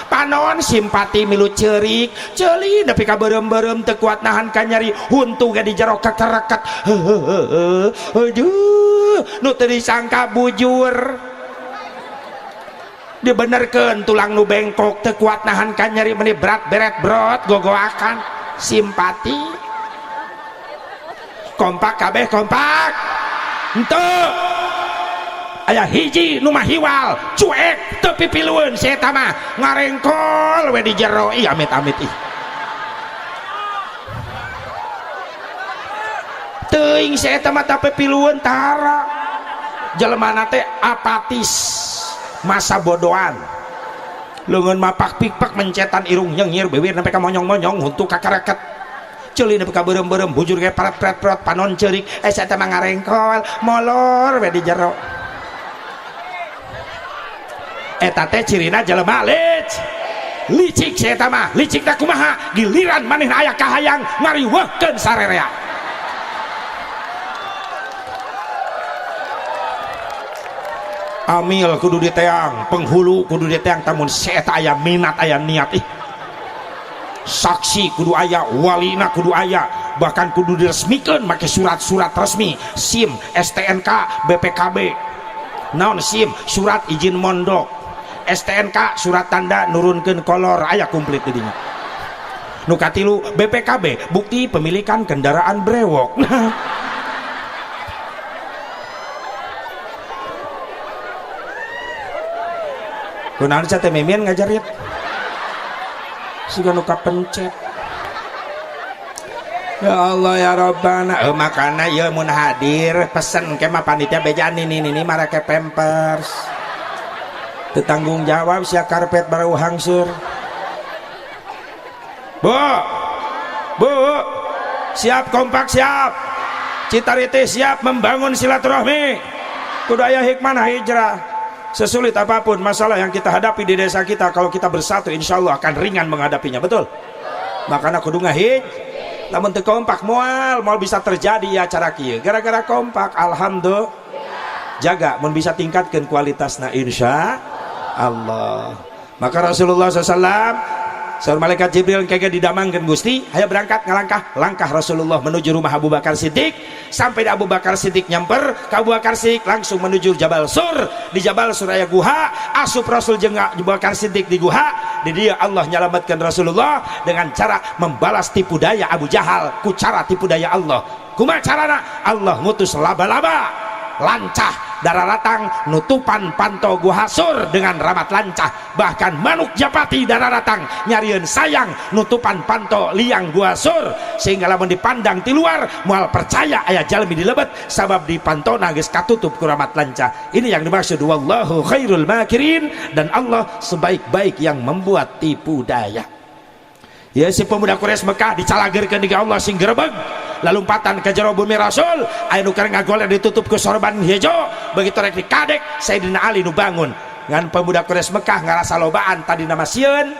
Panon simpati milu ceurik, ceuli nepi ka beureum-beureum teu kuat nahan ka nyeri, huntu ge di jero kekereket. Heuheuh, aduh, nu teu disangka bujur. Dibenerkeun tulang nu bengkok teu kuat nahan ka nyeri meni berat beret brot gogoakan. Simpati kompak kabeh kompak henteu aya hiji nu mahiwal cuek teu pipilueun si eta mah ngarengkol we di jero. Ih amit-amit ih teuing si eta mah teu pipilueun tara. Jelema teh apatis, masa bodohan, leungeun mapak pikpak mencetan irung nyengir bibir sampai ka monyong-monyong huntu kakareket, ceuli nepi ka beureum-beureum bujur ge paret-pret-prot panon ceurik eta mah ngarengkol molor we di jero. Eta teh cirina jelema licik si eta mah. Licik teh kumaha? Giliran manehna aya kahayang ngariweuhkeun sarerea. Amil kudu diteang, penghulu kudu diteang, tamun si eta aya minat aya niat ih. Saksi kudu aya, walina kudu aya, bahkan kudu diresmikeun make surat-surat resmi, SIM, STNK, BPKB. Naon SIM? Surat izin mondok. STNK surat tanda nurunkeun kolor, aya komplit di dinya. Nu katilu BPKB, bukti pemilikan kendaraan brewok. Kunaon sia teh mimin ngajarit siga nu kapencet. Ya Allah ya Rabbana, makana ieu mun hadir pesen ke mah panitia bejaan nini marake pampers. Teu tanggung jawab sia karpet barau hangsur. Bu. Bu, siap kompak siap. Citariti siap membangun silaturahmi. Kudu aya hikmah hijrah. Sesulit apapun masalah yang kita hadapi di desa kita, kalau kita bersatu insya Allah akan ringan menghadapinya, betul? Makanya kudu ngahij. Lamun teu kompak moal bisa terjadi ya acara kieu. Gara-gara kompak, alhamdulillah. Jaga mun bisa tingkatkeun kualitasna insya Allah. Maka Rasulullah SAW saur malaikat Jibril kege didamangkeun Gusti, hayo berangkat ngalangkah, langkah Rasulullah menuju rumah Abu Bakar Siddiq. Sampai di Abu Bakar Siddiq nyamper ke Abu Bakar Siddiq langsung menuju Jabal Sur. Di Jabal Sur aya guha, asup Rasul jeung Abu Bakar Siddiq di guha. Di dia Allah nyelamatkan Rasulullah dengan cara membalas tipu daya Abu Jahal ku cara tipu daya Allah. Kumaha carana? Allah ngutus laba-laba lancah dararatang nutupan panto guha Sur dengan ramat lancah, bahkan manuk japati dararatang nyarieun sayang nutupan panto liang gua Sur, sehingga lamun dipandang ti luar moal percaya aya jalmi di lebet sabab di pantona geus katutup ku ramat lancah. Ini yang dimaksud wallahu khairul makirin, dan Allah sebaik-baik yang membuat tipu daya. Ya si pemuda Quraisy Mekah dicalagerkeun di Allah sing gerebeg lalumpatan ke jero bumi Rasul, aya nu keur ngagoler ditutup ku sorban hejo, begitu rek dikadek Sayyidina Ali nu bangun. Ngan pemuda Quraisy Mekah ngarasa lobaan tadi nama sieun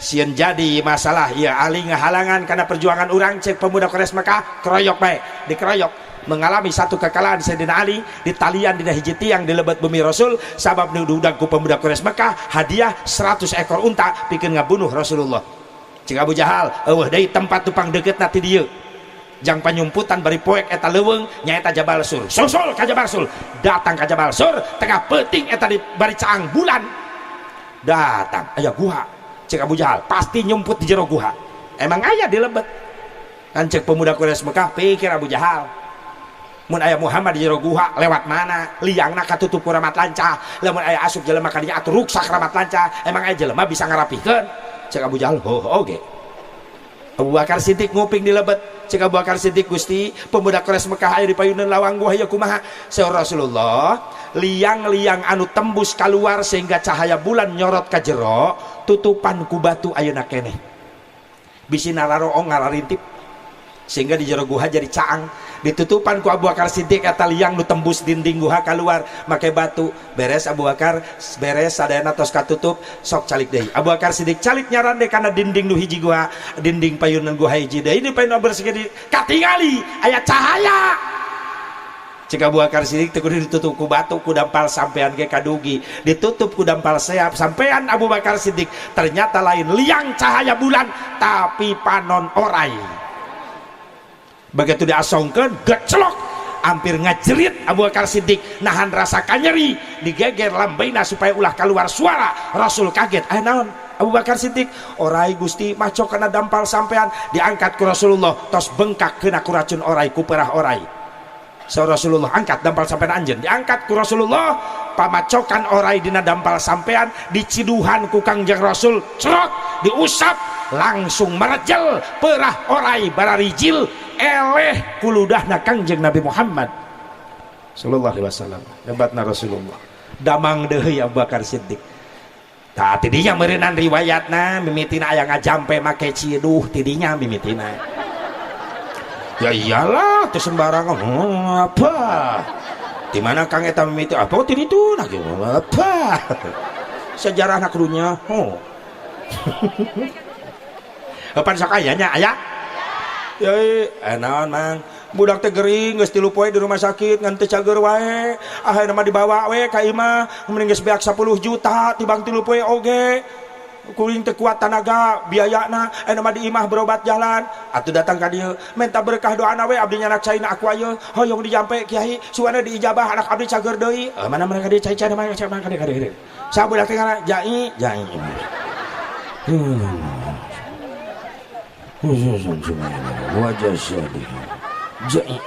sieun jadi masalah ya Ali ngahalangan karena perjuangan urang. Cek pemuda Quraisy Mekah keroyok bae, dikeroyok mengalami satu kekalahan Sayyidina Ali di talian dina hiji tiang di lebet bumi Rasul, sabab nu diundang ku pemuda Quraisy Mekah hadiah 100 ekor unta pikeun ngabunuh Rasulullah. Cek Abu Jahal eueuh deui tempat tupang deukeutna ti dieu jang panyumputan bari poek eta leuweung nyaeta Jabal Sur. Susul ka Jabal Sur, datang ka Jabal Sur tengah peuting eta di bari caang bulan datang aya guha. Cek Abu Jahal pasti nyumput di jero guha, emang aya di lebet kan. Cek pemuda Quraisy Mekah pikir Abu Jahal mun aya Muhammad di jero guha lewat mana liangna katutup ku ramat lancah, lamun aya asup jelema ka dinya atuh ruksak ramat lancah, emang aya jelema bisa ngarapihkeun. Cek Abu Jahal oh oge. Abu Bakar Siddiq nguping di lebet. Cek Abu Bakar Siddiq Gusti pemuda Quraisy Mekah aya di payunan lawang gua ieu kumaha? Saur Rasulullah liang-liang anu tembus keluar sehingga cahaya bulan nyorot ka jero tutupan ku batu ayeuna keneh bisi nararoong ngararintip sehingga di jero guha jadi caang. Ditutupan ku Abu Bakar Siddiq eta liang nu tembus dinding guha keluar make batu. Beres Abu Bakar beres sadayana tos katutup sok calik deui. Abu Bakar Siddiq calik nyarande kana dinding nu hiji guha, dinding payunan guha hiji deui di payunan bersih katingali aya cahaya. Cek Abu Bakar Siddiq teu kudu ditutup ku batu ku dampal sampean ge kadugi, ditutup ku dampal seap sampean Abu Bakar Siddiq ternyata lain liang cahaya bulan tapi panon orai. Begitu diasongkeun gecelok hampir ngajerit Abu Bakar Siddiq nahan rasa kanyeri digeger lambeina supaya ulah keluar suara. Rasul kaget, naon Abu Bakar Siddiq? Orai Gusti maco kana dampal sampean. Diangkat ku Rasulullah tos bengkak kena ku racun orai ku perah orai. Saur Rasulullah angkat dampal sampean anjeun. Diangkat ku Rasulullah pamacokan orai dina dampal sampean diciduhan ku Kangjeng Rasul cerot diusap langsung merejel perah orai bararijil eleh kuludahna Kangjeng Nabi Muhammad sallallahu alaihi wasallam. Hebatna Rasulullah damang deui Abu Bakar Siddiq. Tah tidinya meureunnan riwayatna mimitina aya ngajampe make ciduh tidinya mimitina. Ya iyalah teu sembarangan apa di mana Kang eta mimiti apa ti ditu nah apa sejarahna kudunya oh. Pan sok aya nya aya ya naon mang budak teh gering geus 3 poe di rumah sakit ngan teu cager wae, ayeuna mah dibawa we ka imah mending geus beak 10 juta tibang 3 poe oge kuring teu kuat tanaga biayana ayeuna mah di imah berobat jalan atuh datang ka dieu minta berkah doana we abdi nyanak caina aku ayeuna hoyong dijampe kiai suana diijabah anak abdi cager deui. Mana mereka di cai-cai mana cai mana ka dieu saha budak teh ngaran jai jai wajah syadih jai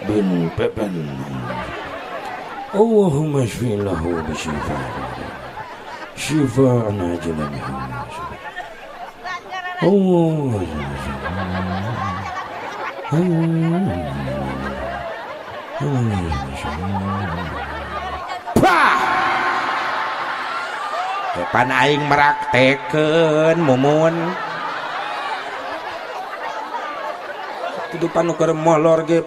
bin Pepen Allahumma shfi lahu bi shifa. Syifaan ajilan. Allah. Wah. Pan aing meraktekeun mumun. Tutupan nu keur molor ge.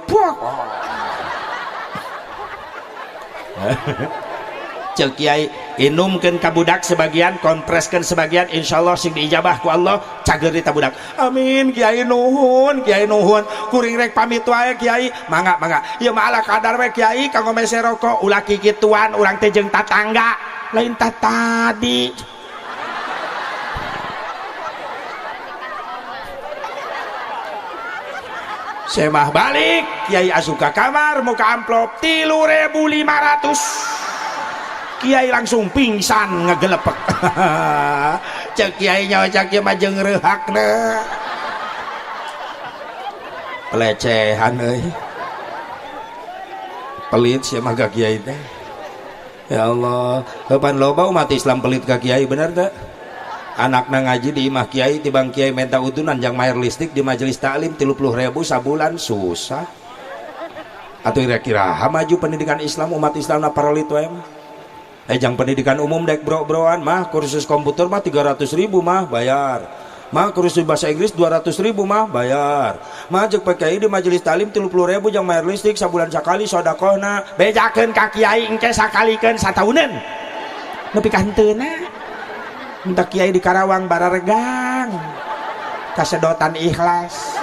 Ceuk kiai inumkeun ka budak sebagian, kompreskeun sebagian, insyaallah sing diijabah ku Allah cager di budak. Amin kiai nuhun, kiai nuhun. Kuring rek pamit wae kiai, mangga mangga. Ieu mah ala kadar we kiai kanggo mese rokok, ulah kikituan urang teh jeung tatangga. Lain tah tadi. Semah balik, kiai asup ka kamar muka amplop 3.500. Kiai langsung pingsan ngegelepek. Cek kiai nyawa cek kiai mah jeung reuhakna. Pelecehan euy. Pelit sia mah ka kiai teh. Ya Allah, kapan loba umat Islam pelit ka kiai bener teh? Anakna ngaji di imah kiai tibang kiai minta udunan jang mayar listrik di majelis taklim 30.000 sabulan susah. Atuh kira-kira maju pendidikan Islam umat Islamna parolit wae mah. Jang pendidikan umum dek bro-broan mah kursus komputer mah 300.000 mah bayar. Mah kursus bahasa Inggris 200.000 mah bayar. Mah jeung PKI di majelis taklim 30.000 jang mayar listrik sabulan sakali sodakohna. Bejakeun ka kiai engke sakalikeun satauneun. Nepi ka henteuna. Minta kiai di Karawang bararegang. Kasedotan ikhlas.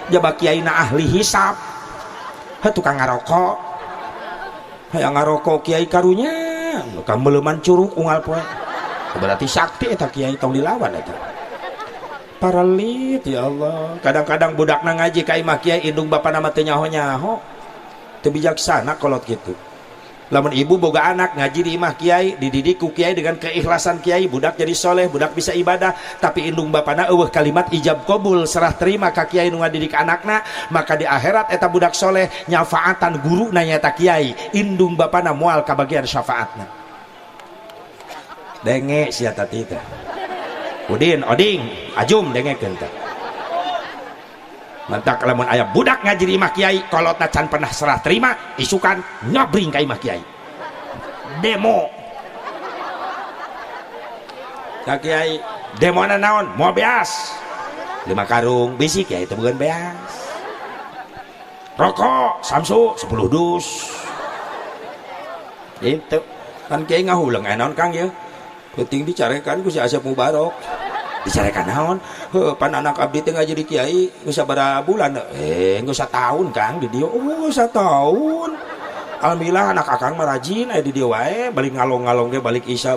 Jaba kiai na ahli hisab. Heuh tukang ngarokok. Hayang ngarokok kiai karunya, ka meleuman curug unggal poe. Berarti sakti eta kiai tong dilawan eta. Paralit ya Allah. Kadang-kadang budakna ngaji ka imah kiai indung bapana mah teu nyaho-nyaho. Teu bijaksana kolot kitu. Lamun ibu boga anak ngaji di imah kiai, dididik ku kiai dengan keikhlasan kiai, budak jadi soleh, budak bisa ibadah, tapi indung bapana eueuh kalimat ijab qabul serah terima ka kiai nu ngadidik anakna, maka di akhirat eta budak soleh nyafaatan guruna nyaeta kiai, indung bapana moal kabagian syafaatna. Denge sia tadi teh. Udin, oding, ajum dengekeun teh. Mantak lamun aya budak ngaji di imah kiai, kolotna can pernah serah terima, isukan ngabring ka imah kiai. Demo. Ka kiai, demona naon? Moal beas. 5 karung bisi kiai teu boga beas. Rokok Samsu 10 dus. Gitu. Kan kiai ngahuleng aya naon Kang ieu? Penting dicarekan ku si Asep Mubarok. Dicarekan naon? Heuh, pan anak abdi teh ngaji di kiai geus sabaraha bulan? Geus sataun Kang di dieu. Oh, geus sataun. Alhamdulillah anak akang mah rajin aya di dieu wae, balik ngalong-ngalong ge balik isya.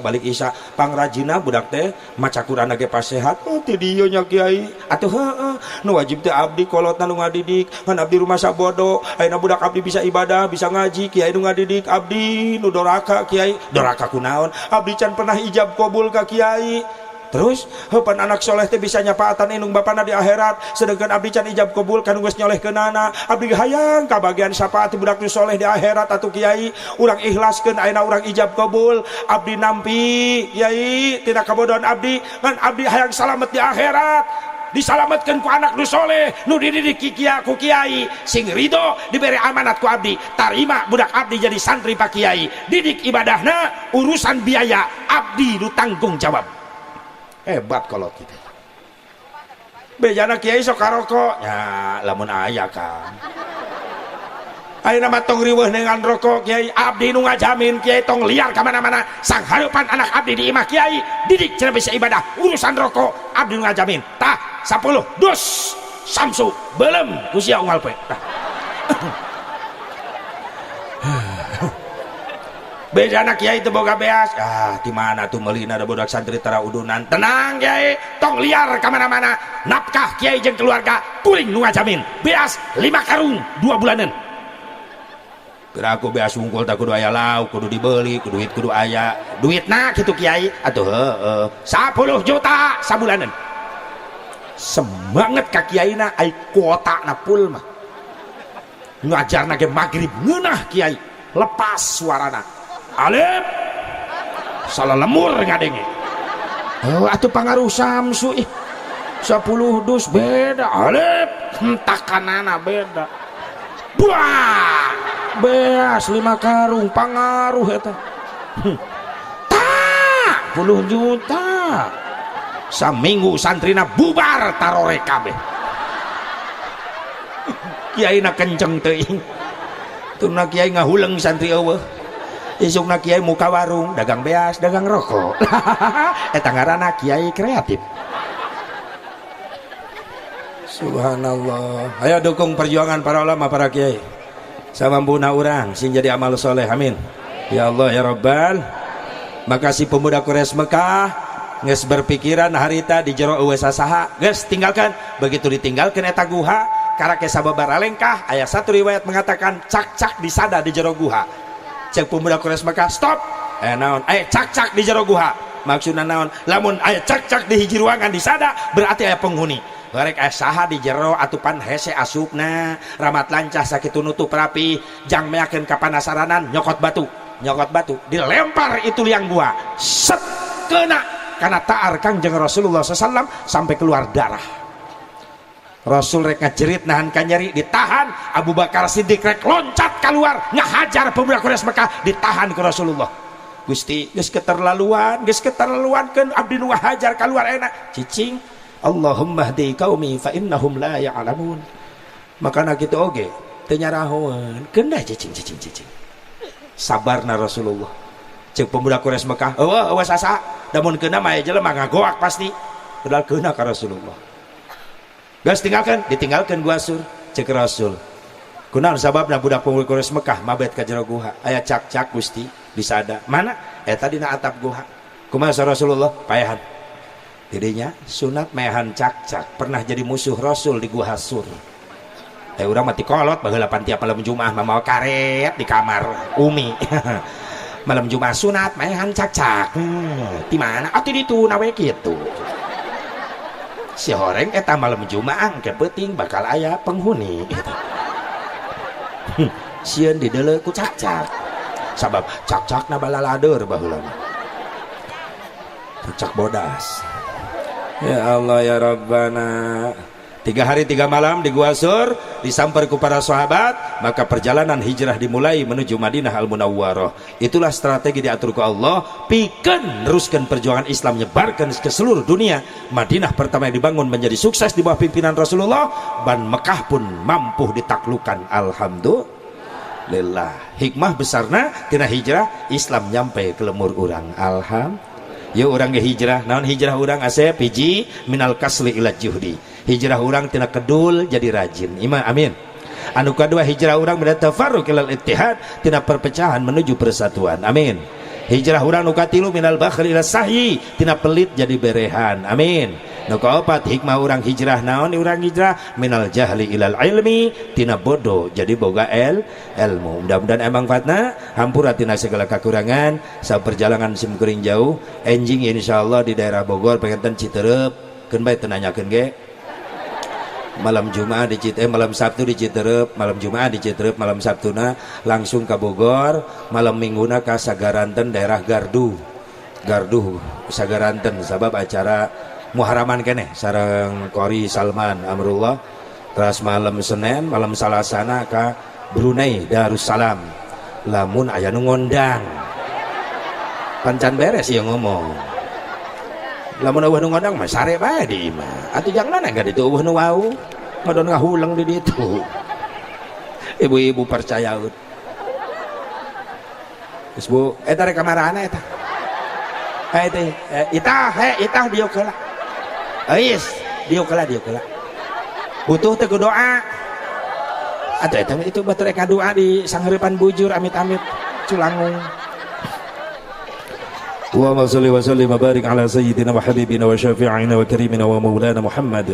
Pangrajina budak teh maca Quran ge pas sehat. Oh, ti dieu nya kiai. Atuh heueuh, nu wajib teh abdi kolotna nu ngadidik, ngan abdi rumah sabodo. Ayeuna budak abdi bisa ibadah, bisa ngaji, kiai nu ngadidik abdi nu doraka kiai. Doraka kunaon? Abdi can pernah ijab qabul ka kiai. Terus heupan anak soleh teh bisa nyapaatan indung bapana di akhirat, sedangkan abdi can ijab qabul kan geus nyolehkeunana. Abdi hayang kabagian syafaat budak nu soleh di akhirat atuh kiai. Urang ikhlaskeun ayeuna urang ijab qabul, abdi nampi kiai tina kabodohan abdi, ngan abdi hayang salamet di akhirat. Disalametkeun ku anak nu soleh nu dididik ku kiai, sing ridho diberi amanat ku abdi, tarima budak abdi jadi santri pak kiai, didik ibadahna, urusan biaya abdi nu tanggung jawab. Hebat kalau kita. Bejana kiai sok karokok ya lamun aya kan. Ayeuna mah tong riweuh dengan rokok kiai, abdi nu ngajamin kiai tong liar ka mana-mana, sang hareupan anak abdi di imah kiai didik cenah bisa ibadah, urusan rokok abdi nu ngajamin. Tah 10 dus Samsu belem ku sia unggal poe. Tah. Bejana kiai teu boga beas. Ah, di mana tuh meulina da budak santri tara udunan. Tenang kiai, tong liar ka mana-mana. Nafkah kiai jeung keluarga kuring nu ngajamin. Beas 5 karung 2 bulanan. Kira aku beas wungkul tak kudu aya lauk, kudu dibeli, kudu duit kudu aya. Duitna kitu kiai, atuh heueuh. 10 juta sabulanan. Semangat ka kiaina ai kuotana pul mah. Ngajarna ge magrib ngeunah kiai, lepas suarana. Alif Salah lemur ngadenge. Oh, atuh pangaruh Samsu ih. 10 dus beda, alep hentakanana beda. Buah! Beas 5 karung pangaruh eta. Tak, 10 juta. Saminggu santrina bubar tarore kabeh. Kiaina kenceng teuing. Tuna kiai ngahuleng santri eueuh. Isukna kiai muka warung, dagang beas, dagang rokok. Eta ngaranna kiai kreatif. Subhanallah. Ayo dukung perjuangan para ulama, para kiai. Samampuna urang sing jadi amal soleh. Amin. Ya Allah ya Rabbal. Makasih pemuda Quraisy Mekah geus berpikiran harita di jero eueuh sasaha, geus tinggalkan. Begitu ditinggalkan eta guha, karake sababaraha lengkah, aya satu riwayat mengatakan cak-cak disada di jero guha. Cek pemuda Quraisy Mekah, stop. Naon? Aya cak-cak di jero guha. Maksudna naon? Lamun aya cak-cak di hiji ruangan disada, berarti aya penghuni. Barek aya saha di jero atupan hese asupna, ramat lancah sakitu nutup rapi, jang meyakeun kapanasaranan, nyokot batu. Nyokot batu, dilempar itu liang gua. Set kena karena taar Kangjeng Rasulullah SAW sampai keluar darah. Rasul rek ngajerit nahan kanyeri ditahan. Abu Bakar Siddiq rek loncat keluar ngahajar pemuda Quraisy Mekah, ditahan ke Rasulullah. Gusti geus keterlaluan, geus keterlaluan keun abdi nu hajar keluar enak cicing. Allahumma hdi qaumi fa innahum la ya'lamun. Makana kitu oge teu nyarahoeun keun dah cicing cicing cicing. Sabarna Rasulullah. Cek pemuda Quraisy Mekah, eueuh eueuh sasa, damun keuna mah jelema ngagoak pasti. Padahal keuna ka Rasulullah. Geus tinggalkan, ditinggalkan gua Sur, cek Rasul. Kunaon sababna budak pemuda Quraisy Mekah mabet ka jero guha? Aya cak-cak Gusti disada. Mana? Eta dina atap guha. Kumaha Rasulullah? Paehan. Didinya sunat maehan cak-cak, pernah jadi musuh Rasul di gua Sur. Urang mati kolot baheula pan tiap malam Jumat mamawa karet di kamar Umi. Malam Jumat sunat maehan cak-cak. Di mana? Atuh ditu nawe kitu. Si horeng eta malam Jumat ke peuting bakal aya penghuni gitu. Sieun dideuleu ku cak-cak. Sabab cak-cakna balalader baheula. Cak bodas. Ya Allah ya Rabbana. 3 hari 3 malam di Gua Sur disamper ku para sahabat, maka perjalanan hijrah dimulai menuju Madinah Al-Munawwarah. Itulah strategi diatur ku Allah pikeun neruskeun perjuangan Islam, nyebarkan ke seluruh dunia. Madinah pertama yang dibangun menjadi sukses di bawah pimpinan Rasulullah, dan Mekah pun mampu ditaklukkan. Alhamdulillah. Hikmah besarna tina hijrah Islam nyampe ke lemur urang. Alhamdulillah. Yuk urang ge hijrah, naon hijrah urang asep hiji minal kasli ila juhdi. Hijrah urang tina kedul jadi rajin. Ima amin. Anu kadua hijrah urang mina tafarruq ilal ittihad, tina perpecahan menuju persatuan. Amin. Hijrah urang nu katilu minal bakhli ila sahyi, tina pelit jadi berehan. Amin. Nu kaopat hikmah urang hijrah naon urang hijrah minal jahli ilal ilmi, tina bodoh jadi boga ilmu. Mudah-mudahan emang fatna hampura tina segala kekurangan. Sa perjalanan sim kuring jauh enjing insyaallah di daerah Bogor pengen Citerep keun bae teu nanyakeun ge. Malam Jumat di Citerep, malam Sabtu di Citerep, malam Jumat di Citerep, malam Sabtuna langsung ke Bogor, malam Mingguna ke Sagaranten daerah Gardu. Gardu Sagaranten sabab acara Muharaman keneh sareng Qori Salman Amrullah. Terus malam Senin, malam Salasana ke Brunei Darussalam. Lamun aya nu ngondang. Pancan beres ieu ngomong. Lamun eueuh nu ngondang mah sare bae di imah. Atuh jangan enggak ditu eueuh nu wau. Ngadon ngahuleng di ditu. Ibu-ibu percaya. Geus Bu, eta rek kamarana eta? Eh teh, itah, he itah dieu heula. Euis, dieu heula, dieu heula. Butuh teh ku doa. Atuh eta itu batur rek doa di sangheurepan bujur amit-amit culangung. اللهم صل وسلم وبارك على سيدنا وحبيبنا وشافعنا وكريمنا ومولانا محمد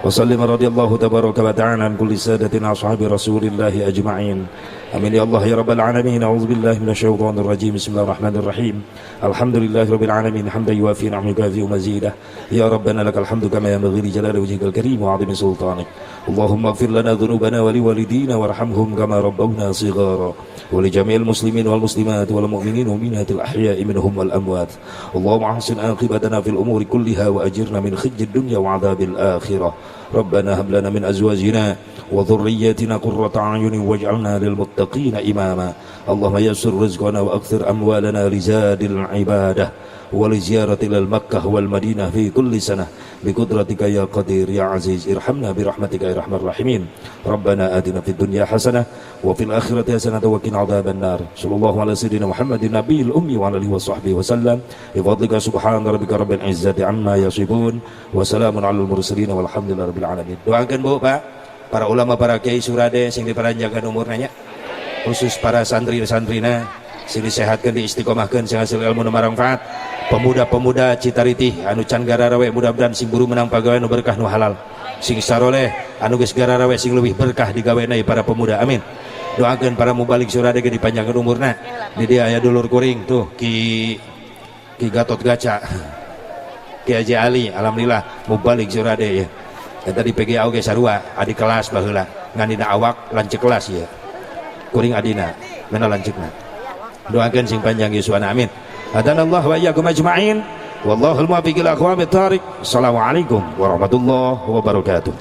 وسلم رضي الله تبارك وتعالى عن كل سادتنا أصحاب رسول الله أجمعين. Amin ya Allah ya rabbal alamin. A'udzu billahi minasyaitonir rajim. Bismillahirrahmanirrahim. Alhamdulillahi rabbil alamin hamdan yuwafi ni'amahu yukafi mazidah. Ya Rabbana lakal hamdu kama yanbaghi li jalali wajhikal karim wa 'azimi sultanik. Allahumma ighfir lana dzunubana wa liwalidina warhamhum kama rabbawna shighara. Wa li jami'il muslimin wal muslimat wal mu'minin wal mu'minatil ahya'i minhum wal amwat. Allahumma ahsin aqibatana fil umuri kulliha wa ajirna min khizyid dunya wa 'adzabil akhirah. Rabbana hab lana min azwajina wa dhurriyyatina qurrata a'yunin waj'alna lil muttaqina imama. Allahumma yassir rizqana wa akthir amwalana li zadil ibadah wa li ziyarati lil Makkah wal Madinah fi kulli sanah bi qudratika ya qadir ya aziz. Irhamna bi rahmatika ya arhamar rahimin. Rabbana atina fid dunya hasanah wa fil akhirati hasanah wa qina adzaban nar. Sallallahu ala sayyidina Muhammadin nabiyil ummi wa ala alihi wa sahbihi wa sallam. Bi fadlika subhana rabbika rabbil izzati amma yasifun wa salamun alal mursalin walhamdulillahi rabbil alamin. Doakan Bu, Pak, para ulama, para kiai Surade sing diparanjangkeun umurna nya, khusus para santri-santrina sing disehatkeun, diistiqomahkeun, sing hasil ilmu nu marangfaat. Pemuda-pemuda Citaritih anu can gararawe, mudah-mudahan sing buru menang pagawean nu berkah, nu halal, sing saroleh. Anu geus gararawe, sing leuwih berkah digawena para pemuda, amin. Doakeun para mubalig Surade ge dipanjangkeun umurna. Di dia aya dulur kuring tuh, Ki Ki Gatot Gaca, Ki Haji Ali, alhamdulillah mubalig Surade ya. Eta di PGA oge sarua adik kelas baheula, ngan dina awak lanceuk kelas ya, kuring adina mana lanceukna. Doakeun sing panjang yuswana, amin. Hadanallah wa iyyakum ajma'in, wallahul muwaffiq ila aqwamit thariq. Assalamualaikum warahmatullahi wabarakatuh.